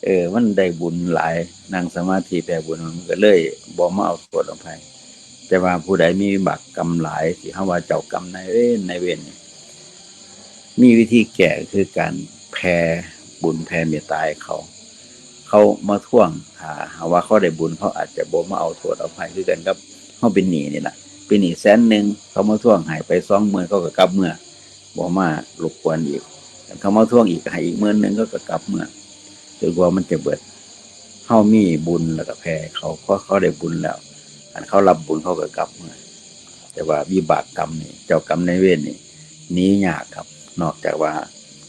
เออ มันได้บุญหลาย นั่งสมาธิแผ่บุญ มันก็เลยบ่มาเอาโทษเอาภัย แต่ว่าผู้ใดมีวิบากกรรมหลาย ที่เฮาว่าเจ้ากรรมนายเวร นายเวรนี่ มีวิธีแก้คือการแผ่บุญแผ่เมตตาให้เขา เขามาทวง ถ้าหากว่าเขาได้บุญ เขาอาจจะบ่มาเอาโทษเอาภัย คือกันกับเฮาเป็นหนี้นี่ล่ะ เป็นหนี้แสนหนึ่ง เขามาทวงให้ไปสองหมื่น เขาก็กลับเมือ บ่มารบกวนอีก คันเขามาทวงอีก ก็ให้อีกหมื่นหนึ่ง เขาก็กลับเมือ จนกว่ามันจะเบิด เฮามีบุญแล้วก็แผ่เขา พอเขาได้บุญแล้ว คันเขารับบุญเขาก็กลับเมือ แต่ว่าวิบากกรรมนี่ เจ้ากรรมนายเวรนี่ หนียากครับ นอกจากว่า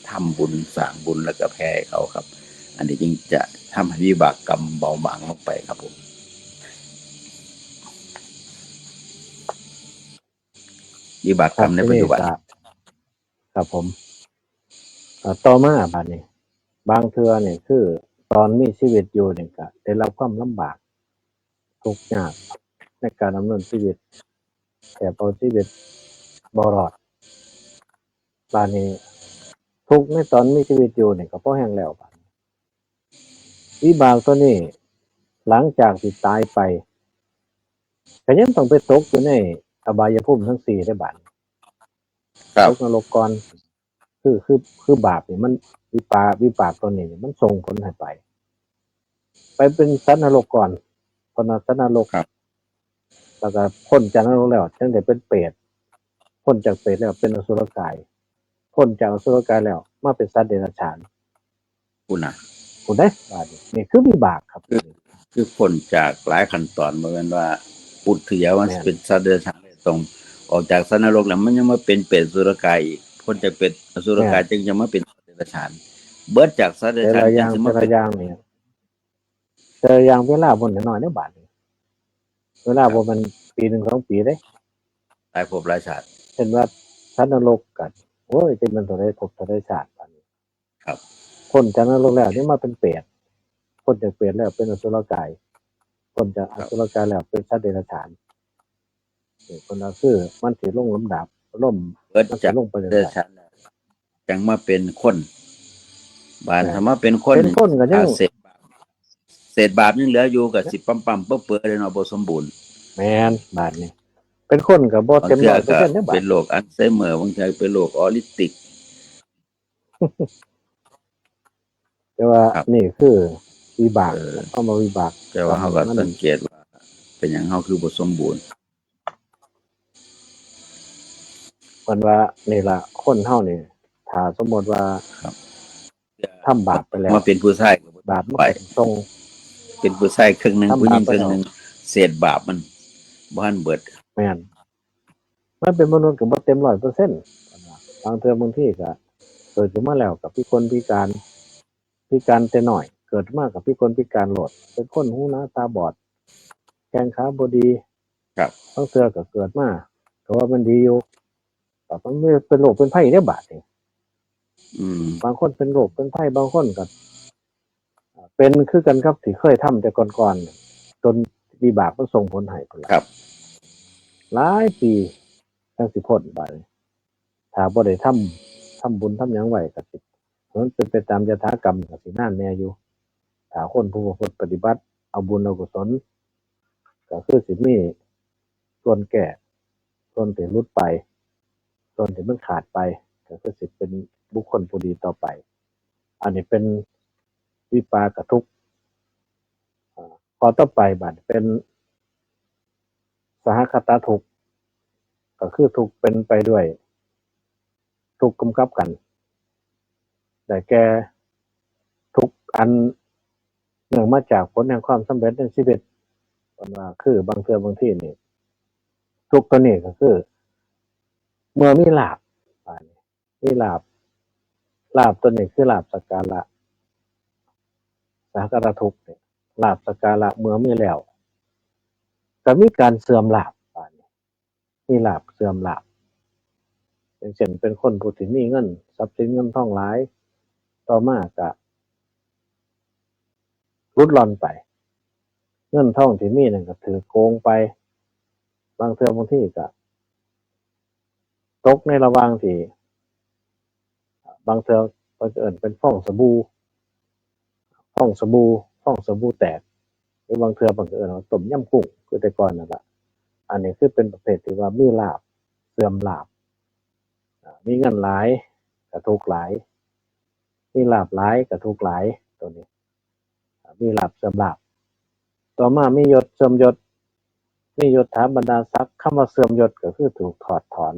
ทำบุญ สร้างบุญแล้วก็แผ่เขาครับ อันนี้จึงจะทำให้วิบากกรรมเบาบางลงไปครับผม วิบากกรรมในปัจจุบัน ครับ ครับผม เอ่อ ต่อมาบาดนี้ บางเทื่อนี่คือตอนมีชีวิตอยู่นี่ก็ได้รับความลำบาก ทุกข์ยากในการดำเนินชีวิต แทบเอาชีวิตบ่รอด บาดนี้ ทุกข์ในตอนมีชีวิตอยู่นี่ก็พอแฮงแล้วบาดนี้ วิบากตัวนี้ หลังจากที่ตายไป ก็ยังต้องไปตกอยู่ในอบายภูมิทั้งสี่ได้บาดนี้ ครับ ตกนรกก่อน คือ คือ คือบาปนี่มัน วิปาก วิบากตัวนี้มันส่งผลให้ไป ไปเป็นสัตว์นรกก่อน เพิ่นว่าสัตว์นรก ครับ แล้วก็พ้นจากนรกแล้ว จังได้เป็นเปรต พ้นจากเปรตแล้วเป็นอสุรกาย พ้นจากอสุรกายแล้ว มาเป็นสัตว์เดรัจฉาน พุ้นน่ะ พุ้นเด้ บาดนี้ นี่คือวิบากครับ คือ คือพ้นจากหลายขั้นตอน บ่แม่นว่าปุถุชนว่า แม่น เป็นสัตว์เดรัจฉานเลย ต้องออกจากสัตว์นรกแล้ว มันยังมาเป็นเปรตอสุรกายอีก พ้นจากเปรตอสุรกาย แม่น จึงจะมาเป็นสัตว์เดรัจฉาน เบิดจากสัตว์เดรัจฉาน แต่ละอย่าง จึงสิมา แต่ เป็น ละอย่างนี่ แต่ละอย่างเวลาบ่น้อยๆเด้อบาดนี้ เวลา ครับ บ่แม่นปีหนึ่งสองปีเด้ หลายภพหลายชาติ เช่นว่าสัตว์นรกกัน โอ้ย จะเป็นเท่าใดภพเท่าใดชาติบาดนี้ ครับ พ้นจากนรกแล้วนี่มาเป็นเปรต พ้นจากเปรตแล้วเป็นอสุรกาย พ้นจากอสุรกายแล้วเป็นสัตว์เดรัจฉาน นี่เพิ่นว่าคือมันสิลงลำดับ ลม เบิด มัน จาก สิลงไป เด เรื่อย รัจฉาน จังมาเป็นคน บาด แม่น ถ้ามาเป็นคน เป็นคนก็ยัง อ่า เศษบาป เศษบาปยังเหลืออยู่ ก็สิปั๊มๆเปื้อๆเลยเนาะ บ่สมบูรณ์ แม่นบาดนี้ เป็นคนก็บ่ บาง เต็ม เทื่อ ร้อยเปอร์ ก็ เซ็นต์ เด้อบาด เป็นโรคอัลไซเมอร์ บางเทื่อเป็นโรคออทิสติก แต่ว่า ครับ นี่คือวิบาก เออ เอามาวิบาก แต่ว่าเฮาก็ มัน สังเกตว่า เป็นหยังเฮาคือบ่สมบูรณ์ เพิ่นว่านี่ล่ะ คนเฮานี่ ถ้าสมมติว่า ครับ ทำบาปไปแล้ว มาเป็นผู้ชายก็บ่ บาปมัน ไป ก็ส่ง เป็นผู้ชายครึ่งหนึ่ง ทำบาป ผู้หญิง ไป ครึ่ง แล้ว หนึ่ง เศษบาปมัน บ่ทันเบิด แม่น มันเป็นมนุษย์ก็บ่เต็มร้อยเปอร์เซ็นต์ บางเทื่อบางทีก็เกิดขึ้นมาแล้วก็พิกลพิการ พิการแต่น้อย เกิดมาก็พิกลพิการโลด เป็นคนหูหนวกตาบอด แข้งขาบ่ดี ครับ บางเทื่อก็เกิดมาก็ว่ามันดีอยู่ ก็มันเป็นโรคเป็นภัยเด้อบาดนี้ อืม บางคนเป็นโรคเป็นภัย บางคนก็เป็นคือกันกับที่เคยทำแต่ก่อนๆ จนวิบากมันส่งผลให้พุ้นล่ะ ครับ หลายปีจั่งสิพ้นบาดนี้ ถ้าบ่ได้ทำ ทำบุญทำหยังไว้ก็สิ มันเป็นไปตามยถากรรมก็สินานแน่อยู่ ถ้าคนผู้ประพฤติปฏิบัติ เอาบุญเอากุศล ก็คือสิมีส่วนแก้ ส่วนที่หลุดไป ส่วนที่มันขาดไป ก็คือสิเป็นบุคคลผู้ดีต่อไป อันนี้เป็นวิปากทุกข์ อ่า ข้อต่อไปบาดเป็น สหคตทุกข์ ก็คือทุกข์เป็นไปด้วย ทุกข์กำกับกัน ได้แก่ทุกข์อันเนื่องมาจากผลแห่งความสำเร็จในชีวิต เพิ่นว่าคือบางเทื่อบางทีนี่ ทุกข์ตัวนี้ก็คือ เมื่อมีลาภ บาดนี้ มีลาภ ลาภตัวนี้คือลาภสักการะ สหคตทุกข์เนี่ย ลาภสักการะเมื่อมีแล้ว ก็มีการเสื่อมลาภ บาดนี้ มีลาภเสื่อมลาภ อย่างเช่นเป็นคนผู้ที่มีเงิน ทรัพย์สินเงินทองหลาย ต่อมาก็หลุดร่อนไป เงินทองที่มีนั่นก็ถูกโกงไป บางเทื่อบางทีก็ ตกในระหว่างที่ บางเทื่อเพิ่นก็เอิ้นเป็นฟองสบู่ ฟองสบู่ ฟองสบู่แตก หรือบางเทื่อเพิ่นก็เอิ้นว่าต้มยำกุ้ง คือแต่ก่อนนั่นล่ะ อันนี้คือเป็นประเภทที่ว่ามีลาภเสื่อมลาภ อ่า มีเงินหลายก็ทุกข์หลาย มีลาภหลายก็ทุกข์หลาย ตัวนี้ อ่า มีลาภเสื่อมลาภ ต่อมามียศเสื่อมยศ มียศถาบรรดาศักดิ์ คำว่าเสื่อมยศก็คือถูกถอดถอน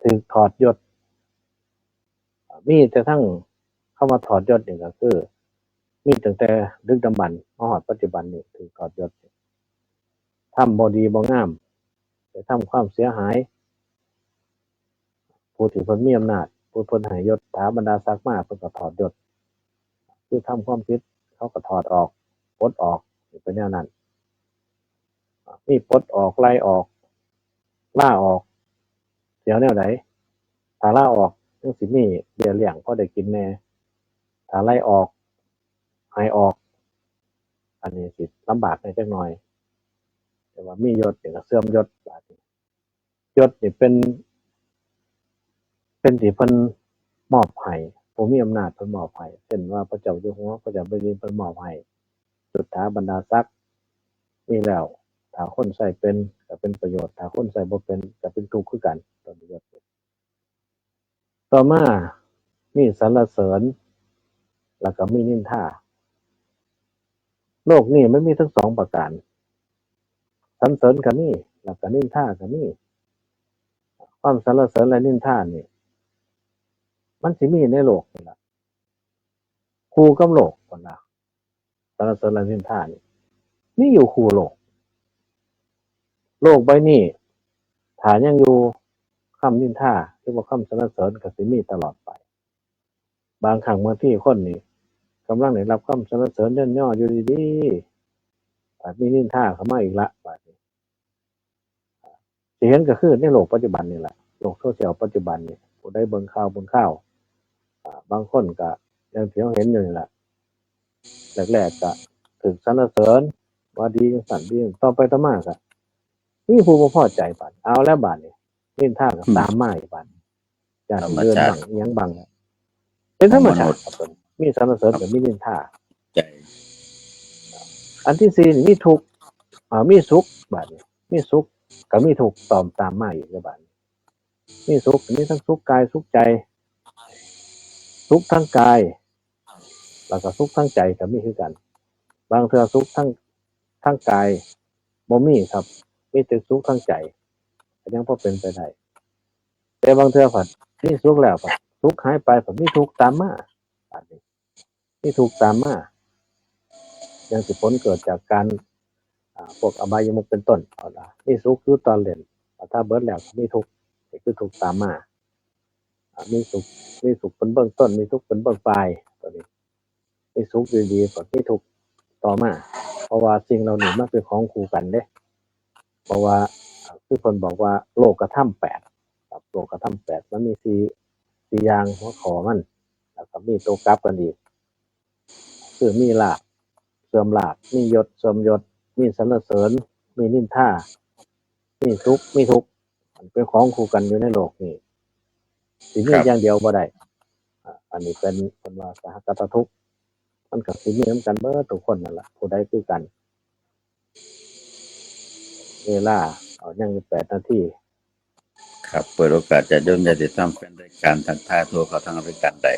ถูกถอดยศ อ่า มีแต่ทั้งคำว่าถอดยศนี่ก็คือ มีตั้งแต่ดึกดำบรรพ์มาฮอดปัจจุบันนี่ถูกถอดยศ ทำบ่ดีบ่งาม ไปทำความเสียหาย ผู้ที่เพิ่นมีอำนาจ ผู้เพิ่นให้ยศถาบรรดาศักดิ์มา เพิ่นก็ถอดยศ คือทำความผิด เขาก็ถอดออก ปลดออก เป็นแนวนั้น มีปลดออก ไล่ออก ลาออก สิเอาแนวใด ถ้าลาออกยังสิมีเบี้ยเลี้ยงพอได้กินแน่ ถ้าไล่ออก ให้ออก อันนี้สิลำบากแน่จักหน่อย แต่ว่ามียศนี่ก็เสื่อมยศ บาดนี้ ยศนี่เป็น เป็นที่เพิ่นมอบให้ ผู้มีอำนาจเพิ่นมอบให้ เช่นว่าพระเจ้าอยู่หัว พระเจ้าแผ่นดินเพิ่นมอบให้ ยศถาบรรดาศักดิ์ มีแล้ว ถ้าคนใช้เป็นก็เป็นประโยชน์ ถ้าคนใช้บ่เป็นก็เป็นทุกข์คือกัน ต้นยศ ต่อมามีสรรเสริญ แล้วก็มีนินทา โลกนี้มันมีทั้งสองประการ สรรเสริญก็มี แล้วก็นินทาก็มี ความสรรเสริญและนินทานี่ มันสิมีในโลกนี่ล่ะ คู่กับโลก พุ้นนะ สรรเสริญและนินทานี่ มีอยู่คู่โลก โลกใบนี้ ถ้ายังอยู่ คำนินทา หรือว่าคำสรรเสริญก็สิมีตลอดไป บางครั้งบางทีคนนี่กำลังได้รับคำสรรเสริญเยินยออยู่ดีๆ อาจมีนินทาเข้ามาอีกละ บาดนี้ สิเห็นก็คือในโลกปัจจุบันนี่แหละ โลกโซเชียลปัจจุบันนี่ ผู้ใดเบิ่งข่าวเบิ่งข่าว อ่า บางคนก็อย่างที่เราเห็นอยู่นี่แหละ แรกๆก็ถูกสรรเสริญ ว่าดีจังซั่นดี ต่อไปต่อมาก็มีผู้บ่พอใจ บาด เอาแล้วบาดนี้ นินทาก็ อืม ตามมาอีก บาด อย่าง ธรรม เดิน ชาติ บ้างอิหยังบ้าง เป็นธรรมชาติ ของมนุษย์ ครับผม มีสรรเสริญก็มีนินทา ใจ อันที่สี่นี่มีทุกข์ อ่า มีสุข บาดนี้ มีสุขก็มีทุกข์ตาม ตามมาอีกแล้ว บาดนี้ มีสุข มีทั้งสุขกายสุขใจ สุขทั้งกาย แล้วก็สุขทั้งใจก็มีคือกัน บางเทื่อสุขทั้ง ทั้งกายบ่มีครับ มีแต่สุขทั้งใจ ก็ยังพอเป็นไปได้ แต่บางเทื่อผัดมีสุขแล้วผัดสุขหายไปผัดมีทุกข์ตามมา บาดนี้ มีทุกข์ตามมา อย่างสิผลเกิดจากการ อ่า พวกอบายมุขเป็นต้น เอาล่ะ มีสุขอยู่ตอนเล่น ถ้าเบิดแล้วมีทุกข์ นี่คือทุกข์ตามมา อ่า มีสุข มีสุขเป็นเบื้องต้น มีทุกข์เป็นเบื้องปลาย ตัวนี้ มีสุขดีๆ ก็มีทุกข์ต่อมา เพราะว่าสิ่งเหล่านี้มันเป็นของคู่กันเด้ เพราะว่า อ่า คือเพิ่นบอกว่าโลกธรรมแปด โลกธรรมแปดมันมีสี่สี่อย่างหัวข้อมัน แล้วก็มีตัวกลับกันอีก คือมีลาภเสื่อมลาภ มียศเสื่อมยศ มีสรรเสริญ มีนินทา มีสุข มีทุกข์ มันเป็นของคู่กันอยู่ในโลกนี้ สิมี ครับ อย่างเดียวบ่ได้ อ่ะ อันนี้เป็น เป็นว่าสหคตทุกข์ มันก็สิมีนำกันเบิดทุกคนนั่นล่ะ ผู้ใดคือกัน เวลา เอา ยังอยู่แปดนาที ครับ เปิดโอกาสญาติโยมญาติธรรมแฟนรายการทักทายทั่วเข้าทางรายการได้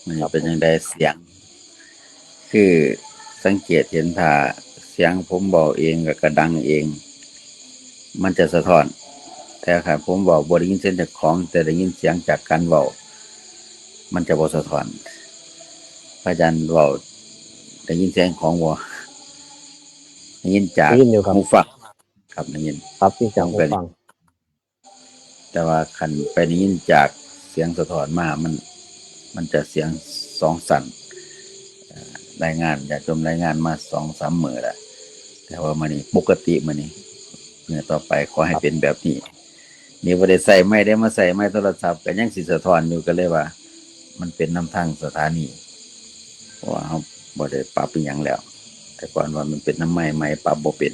มันจะเป็นจั่งใดเสียง คือสังเกตเห็นถ้าเสียงผมเว้าเองก็กระดังเอง มันจะสะท้อน แต่ถ้าผมเว้าบ่ได้ยินเสียงเจ้าของ แต่ได้ยินเสียงจากการเว้า มันจะบ่สะท้อน พระอาจารย์เว้าได้ยินเสียงของบ่ ได้ยินจาก ได้ยินอยู่ครับ หูฟัง ครับ ได้ยิน ครับ ได้ยินจาก ผมก็ หูฟัง แต่ว่าคันไปได้ยินจากเสียงสะท้อนมา มัน มันจะเสียงสองสั้น เอ่อ รายงาน ญาติโยมรายงานมาสองสามมื้อแล้ว แต่ว่ามื้อนี้ปกติ มื้อนี้ มื้อต่อไปขอให้ ครับ เป็นแบบนี้ นี่บ่ได้ใช้ไมค์เด้ มาใช้ไมค์โทรศัพท์ก็ยังสิสะท้อนอยู่ ก็เลยว่า มันเป็นนำทางสถานี เพราะว่าเราบ่ได้ปรับอิหยังแล้ว แต่ก่อนว่ามันเป็นนำไมค์ ไมค์ปรับบ่เป็น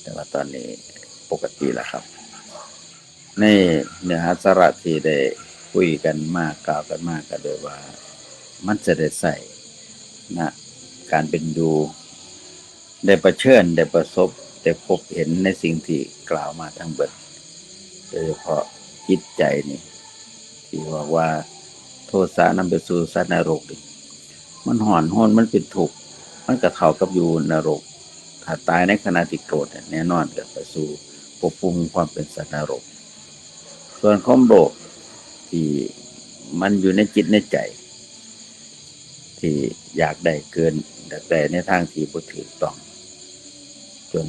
แต่ว่าตอนนี้ปกติแล้วครับ ในเนื้อหาสาระที่ได้คุยกันมา กล่าวกันมา ก็โดยว่ามันจะได้ใช้ ณ การเป็นอยู่ ได้เผชิญ ได้ประสบ ได้พบเห็นในสิ่งที่กล่าวมาทั้งเบิด โดยเฉพาะจิตใจนี่ ที่บอกว่าโทสะนำไปสู่สัตว์นรกนี่ มันฮ้อนรน มันเป็นทุกข์ มันก็เท่ากับอยู่นรก ถ้าตายในขณะที่โกรธเนี่ย แน่นอนก็ไปสู่ภพภูมิความเป็นสัตว์นรก ส่วนความโลภที่มันอยู่ในจิตในใจ ที่อยากได้เกิน อยากได้ในทางที่บ่ถูกต้อง จน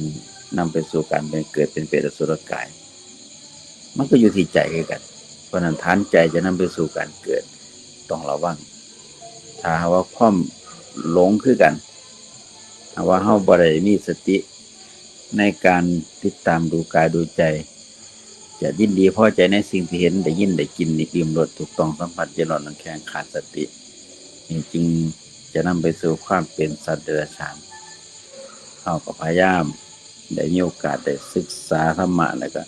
นำไปสู่การเป็นเกิดเป็นเปรตอสุรกาย มันก็อยู่ที่ใจคือกัน เพราะฉะนั้นฐานใจจะนำไปสู่การเกิด ต้องระวัง ถ้าหากว่าความหลงคือกัน ถ้าว่าเราบ่ได้มีสติในการติดตามดูกายดูใจ จะยินดีพอใจในสิ่งที่เห็น ได้ยิน ได้กิน ได้ลิ้มรส ถูกต้องสัมผัส เย็นร้อนอ่อนแข็ง ขาดสติ นี่จึงจะนำไปสู่ความเป็นสัตว์เดรัจฉาน เราก็พยายามได้มีโอกาสได้ศึกษาธรรมะ แล้วก็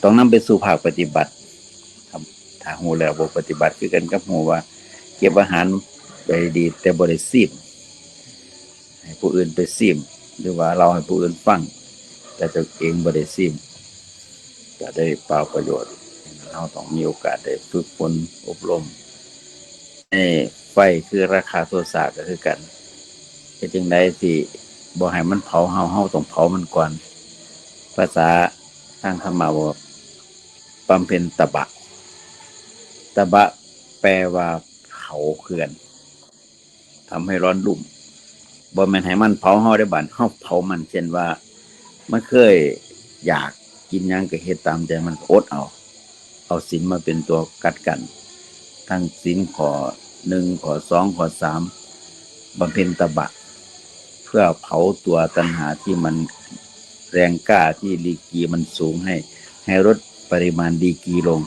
ต้องนำไปสู่ภาคปฏิบัติ ครับ ถ้ารู้แล้วบ่ปฏิบัติ คือกันกับรู้ว่าเก็บอาหารไว้ดี แต่บ่ได้ชิม ให้ผู้อื่นไปชิม หรือว่าเล่าให้ผู้อื่นฟัง แต่ตัวเองบ่ได้ชิม ก็ได้เปล่าประโยชน์ เราต้องมีโอกาสได้ฝึกฝนอบรม ไอ้ไฟคือราคะโทสะก็คือกัน เฮ็ดจั่งใดสิบ่ให้มันเผาเรา เราต้องเผามันก่อน ภาษาทางธรรมะบอกว่าบำเพ็ญตบะ ตบะแปลว่าเผาคือกัน ทำให้ร้อนรุ่ม บ่แม่นให้มันเผาเราเด้ บัดเราเผามัน เช่นว่า มันเคยอยากกินหยังก็เฮ็ดตามใจมัน อดเอา เอาศีลมาเป็นตัวกัดกั้น ทั้งศีลข้อหนึ่ง ข้อสอง ข้อสาม บำเพ็ญตบะ เพื่อเผาตัวตัณหาที่มันแรงกล้า ที่ดีกรีมันสูง ให้ ให้ลดปริมาณดีกรีลง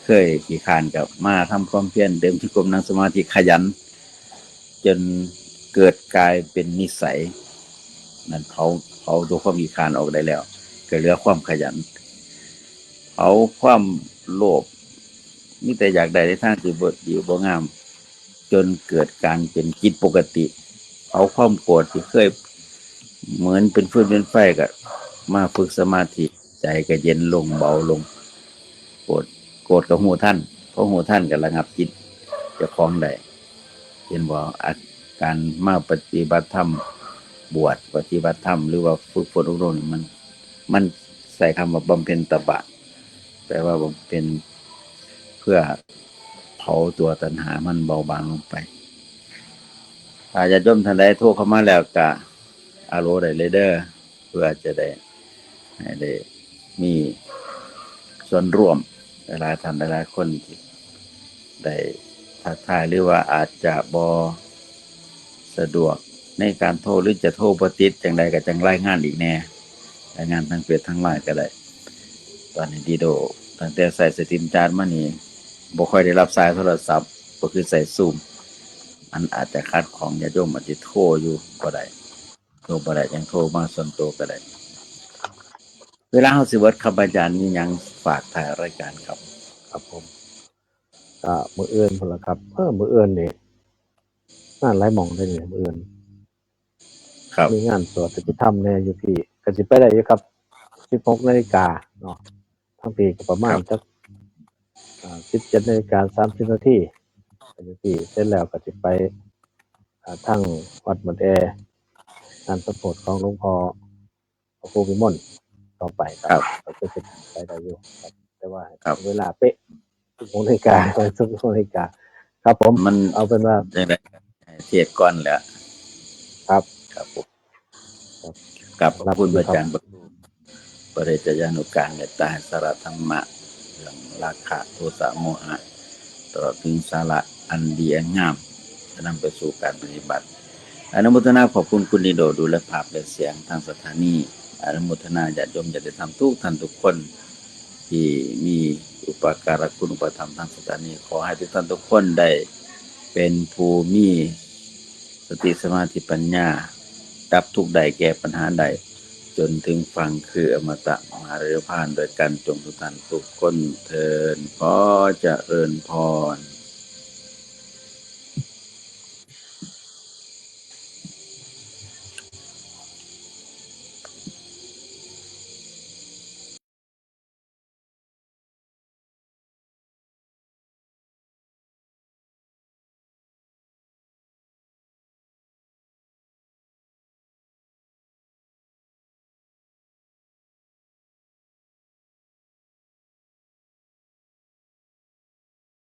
เคยขี้คร้านก็มาทำความเพียร เดินจงกรม นั่งสมาธิ ขยัน จนเกิดกลายเป็นนิสัย นั่นเผา เผาตัวความขี้คร้านออกได้แล้ว ก็เหลือความขยัน เผาความโลภ มีแต่อยากได้ในทางที่บ่ดีบ่งาม จนเกิดการเป็นจิตปกติ เผาความโกรธที่เคยเหมือนเป็นฟืนเป็นไฟ ก็มาฝึกสมาธิ ใจก็เย็นลง เบาลง โกรธ โกรธก็รู้ทัน พอรู้ทันก็ระงับจิตเจ้าของได้ เห็นบ่ อา การมาปฏิบัติธรรม บวชปฏิบัติธรรม หรือว่าฝึกฝนอบรมนี่ มัน มันใช้คำว่าบำเพ็ญตบะ แปลว่าบำเพ็ญเพื่อเผาตัวตัณหามันเบาบางลงไป ถ้าญาติโยมท่านใดโทรเข้ามาแล้วก็อะโหลได้เลยเด้อ เพื่อจะได้ ให้ได้มีส่วนร่วม หลายๆท่าน หลายๆคนที่ได้ทักทาย หรือว่าอาจจะบ่สะดวกในการโทร หรือจะโทรบ่ติดจั่งใดก็จั่งรายงานอีกแหน่ รายงานทางเฟซทางไลน์ก็ได้ ต อนนี้ดีโด ตั้งแต่ใส่สติมจานมานี่บ่ค่อยได้รับสายโทรศัพท์ ก็คือใส่ซูม มันอาจจะขัดข้อง ญาติโยมอาจจะโทรอยู่ก็ได้ โทรบ่ได้ยังโทรมาส่วนตัวก็ได้ เวลาเฮาสิเบิดครับ อาจารย์มีหยังฝากท้ายรายการครับ ครับผม ก็มื้ออื่นพุ่นละครับ เออมื้ออื่นนี่งานหลายหม่องเลยนี่มื้ออื่น ครับ มีงานสวดอภิธรรมแน่อยู่ที่ ก็สิไปได้อยู่ครับ สิบหกนาฬิกาเนาะ ทั้งปีก็ประมาณ ครับ จักอ่าสิบเจ็ดนาฬิกาสามสิบนาทีก็อยู่ที่ เสร็จแล้วก็สิไปอ่าทางวัดหมดแองานสมโภชของหลวงพ่อพระครูวิมลต่อไป ครับ ก็คือสิไปได้อยู่ครับ แต่ว่า ครับ เวลาเป๊ะสิบหกนาฬิกา สิบหกนาฬิกา ครับผม มัน เอาเป็นว่า จังได๋ ให้เทศน์ก่อนแหละ ครับ ครับผม ครับ ครับ ขอบคุณ ครับ อาจารย์ ปริจจยานุการเมตตาให้สาระธรรมะ เรื่องราคะ โทสะ โมหะ ตลอดถึงสาระอันดีอันงาม จะนำไปสู่การปฏิบัติ อนุโมทนาขอบคุณคุณดีโด ดูแลภาพและเสียงทางสถานี อนุโมทนาญาติโยมญาติธรรมทุกท่านทุกคน ที่มีอุปการะคุณอุปถัมภ์ทางสถานี ขอให้ทุกท่านทุกคนได้เป็นผู้มีสติสมาธิปัญญา ดับทุกข์ได้ แก้ปัญหาได้ จนถึงฝั่งคืออมตะมหานิพพานโดยกัน จงทุกท่านทุกคนเทอญ ขอเจริญพร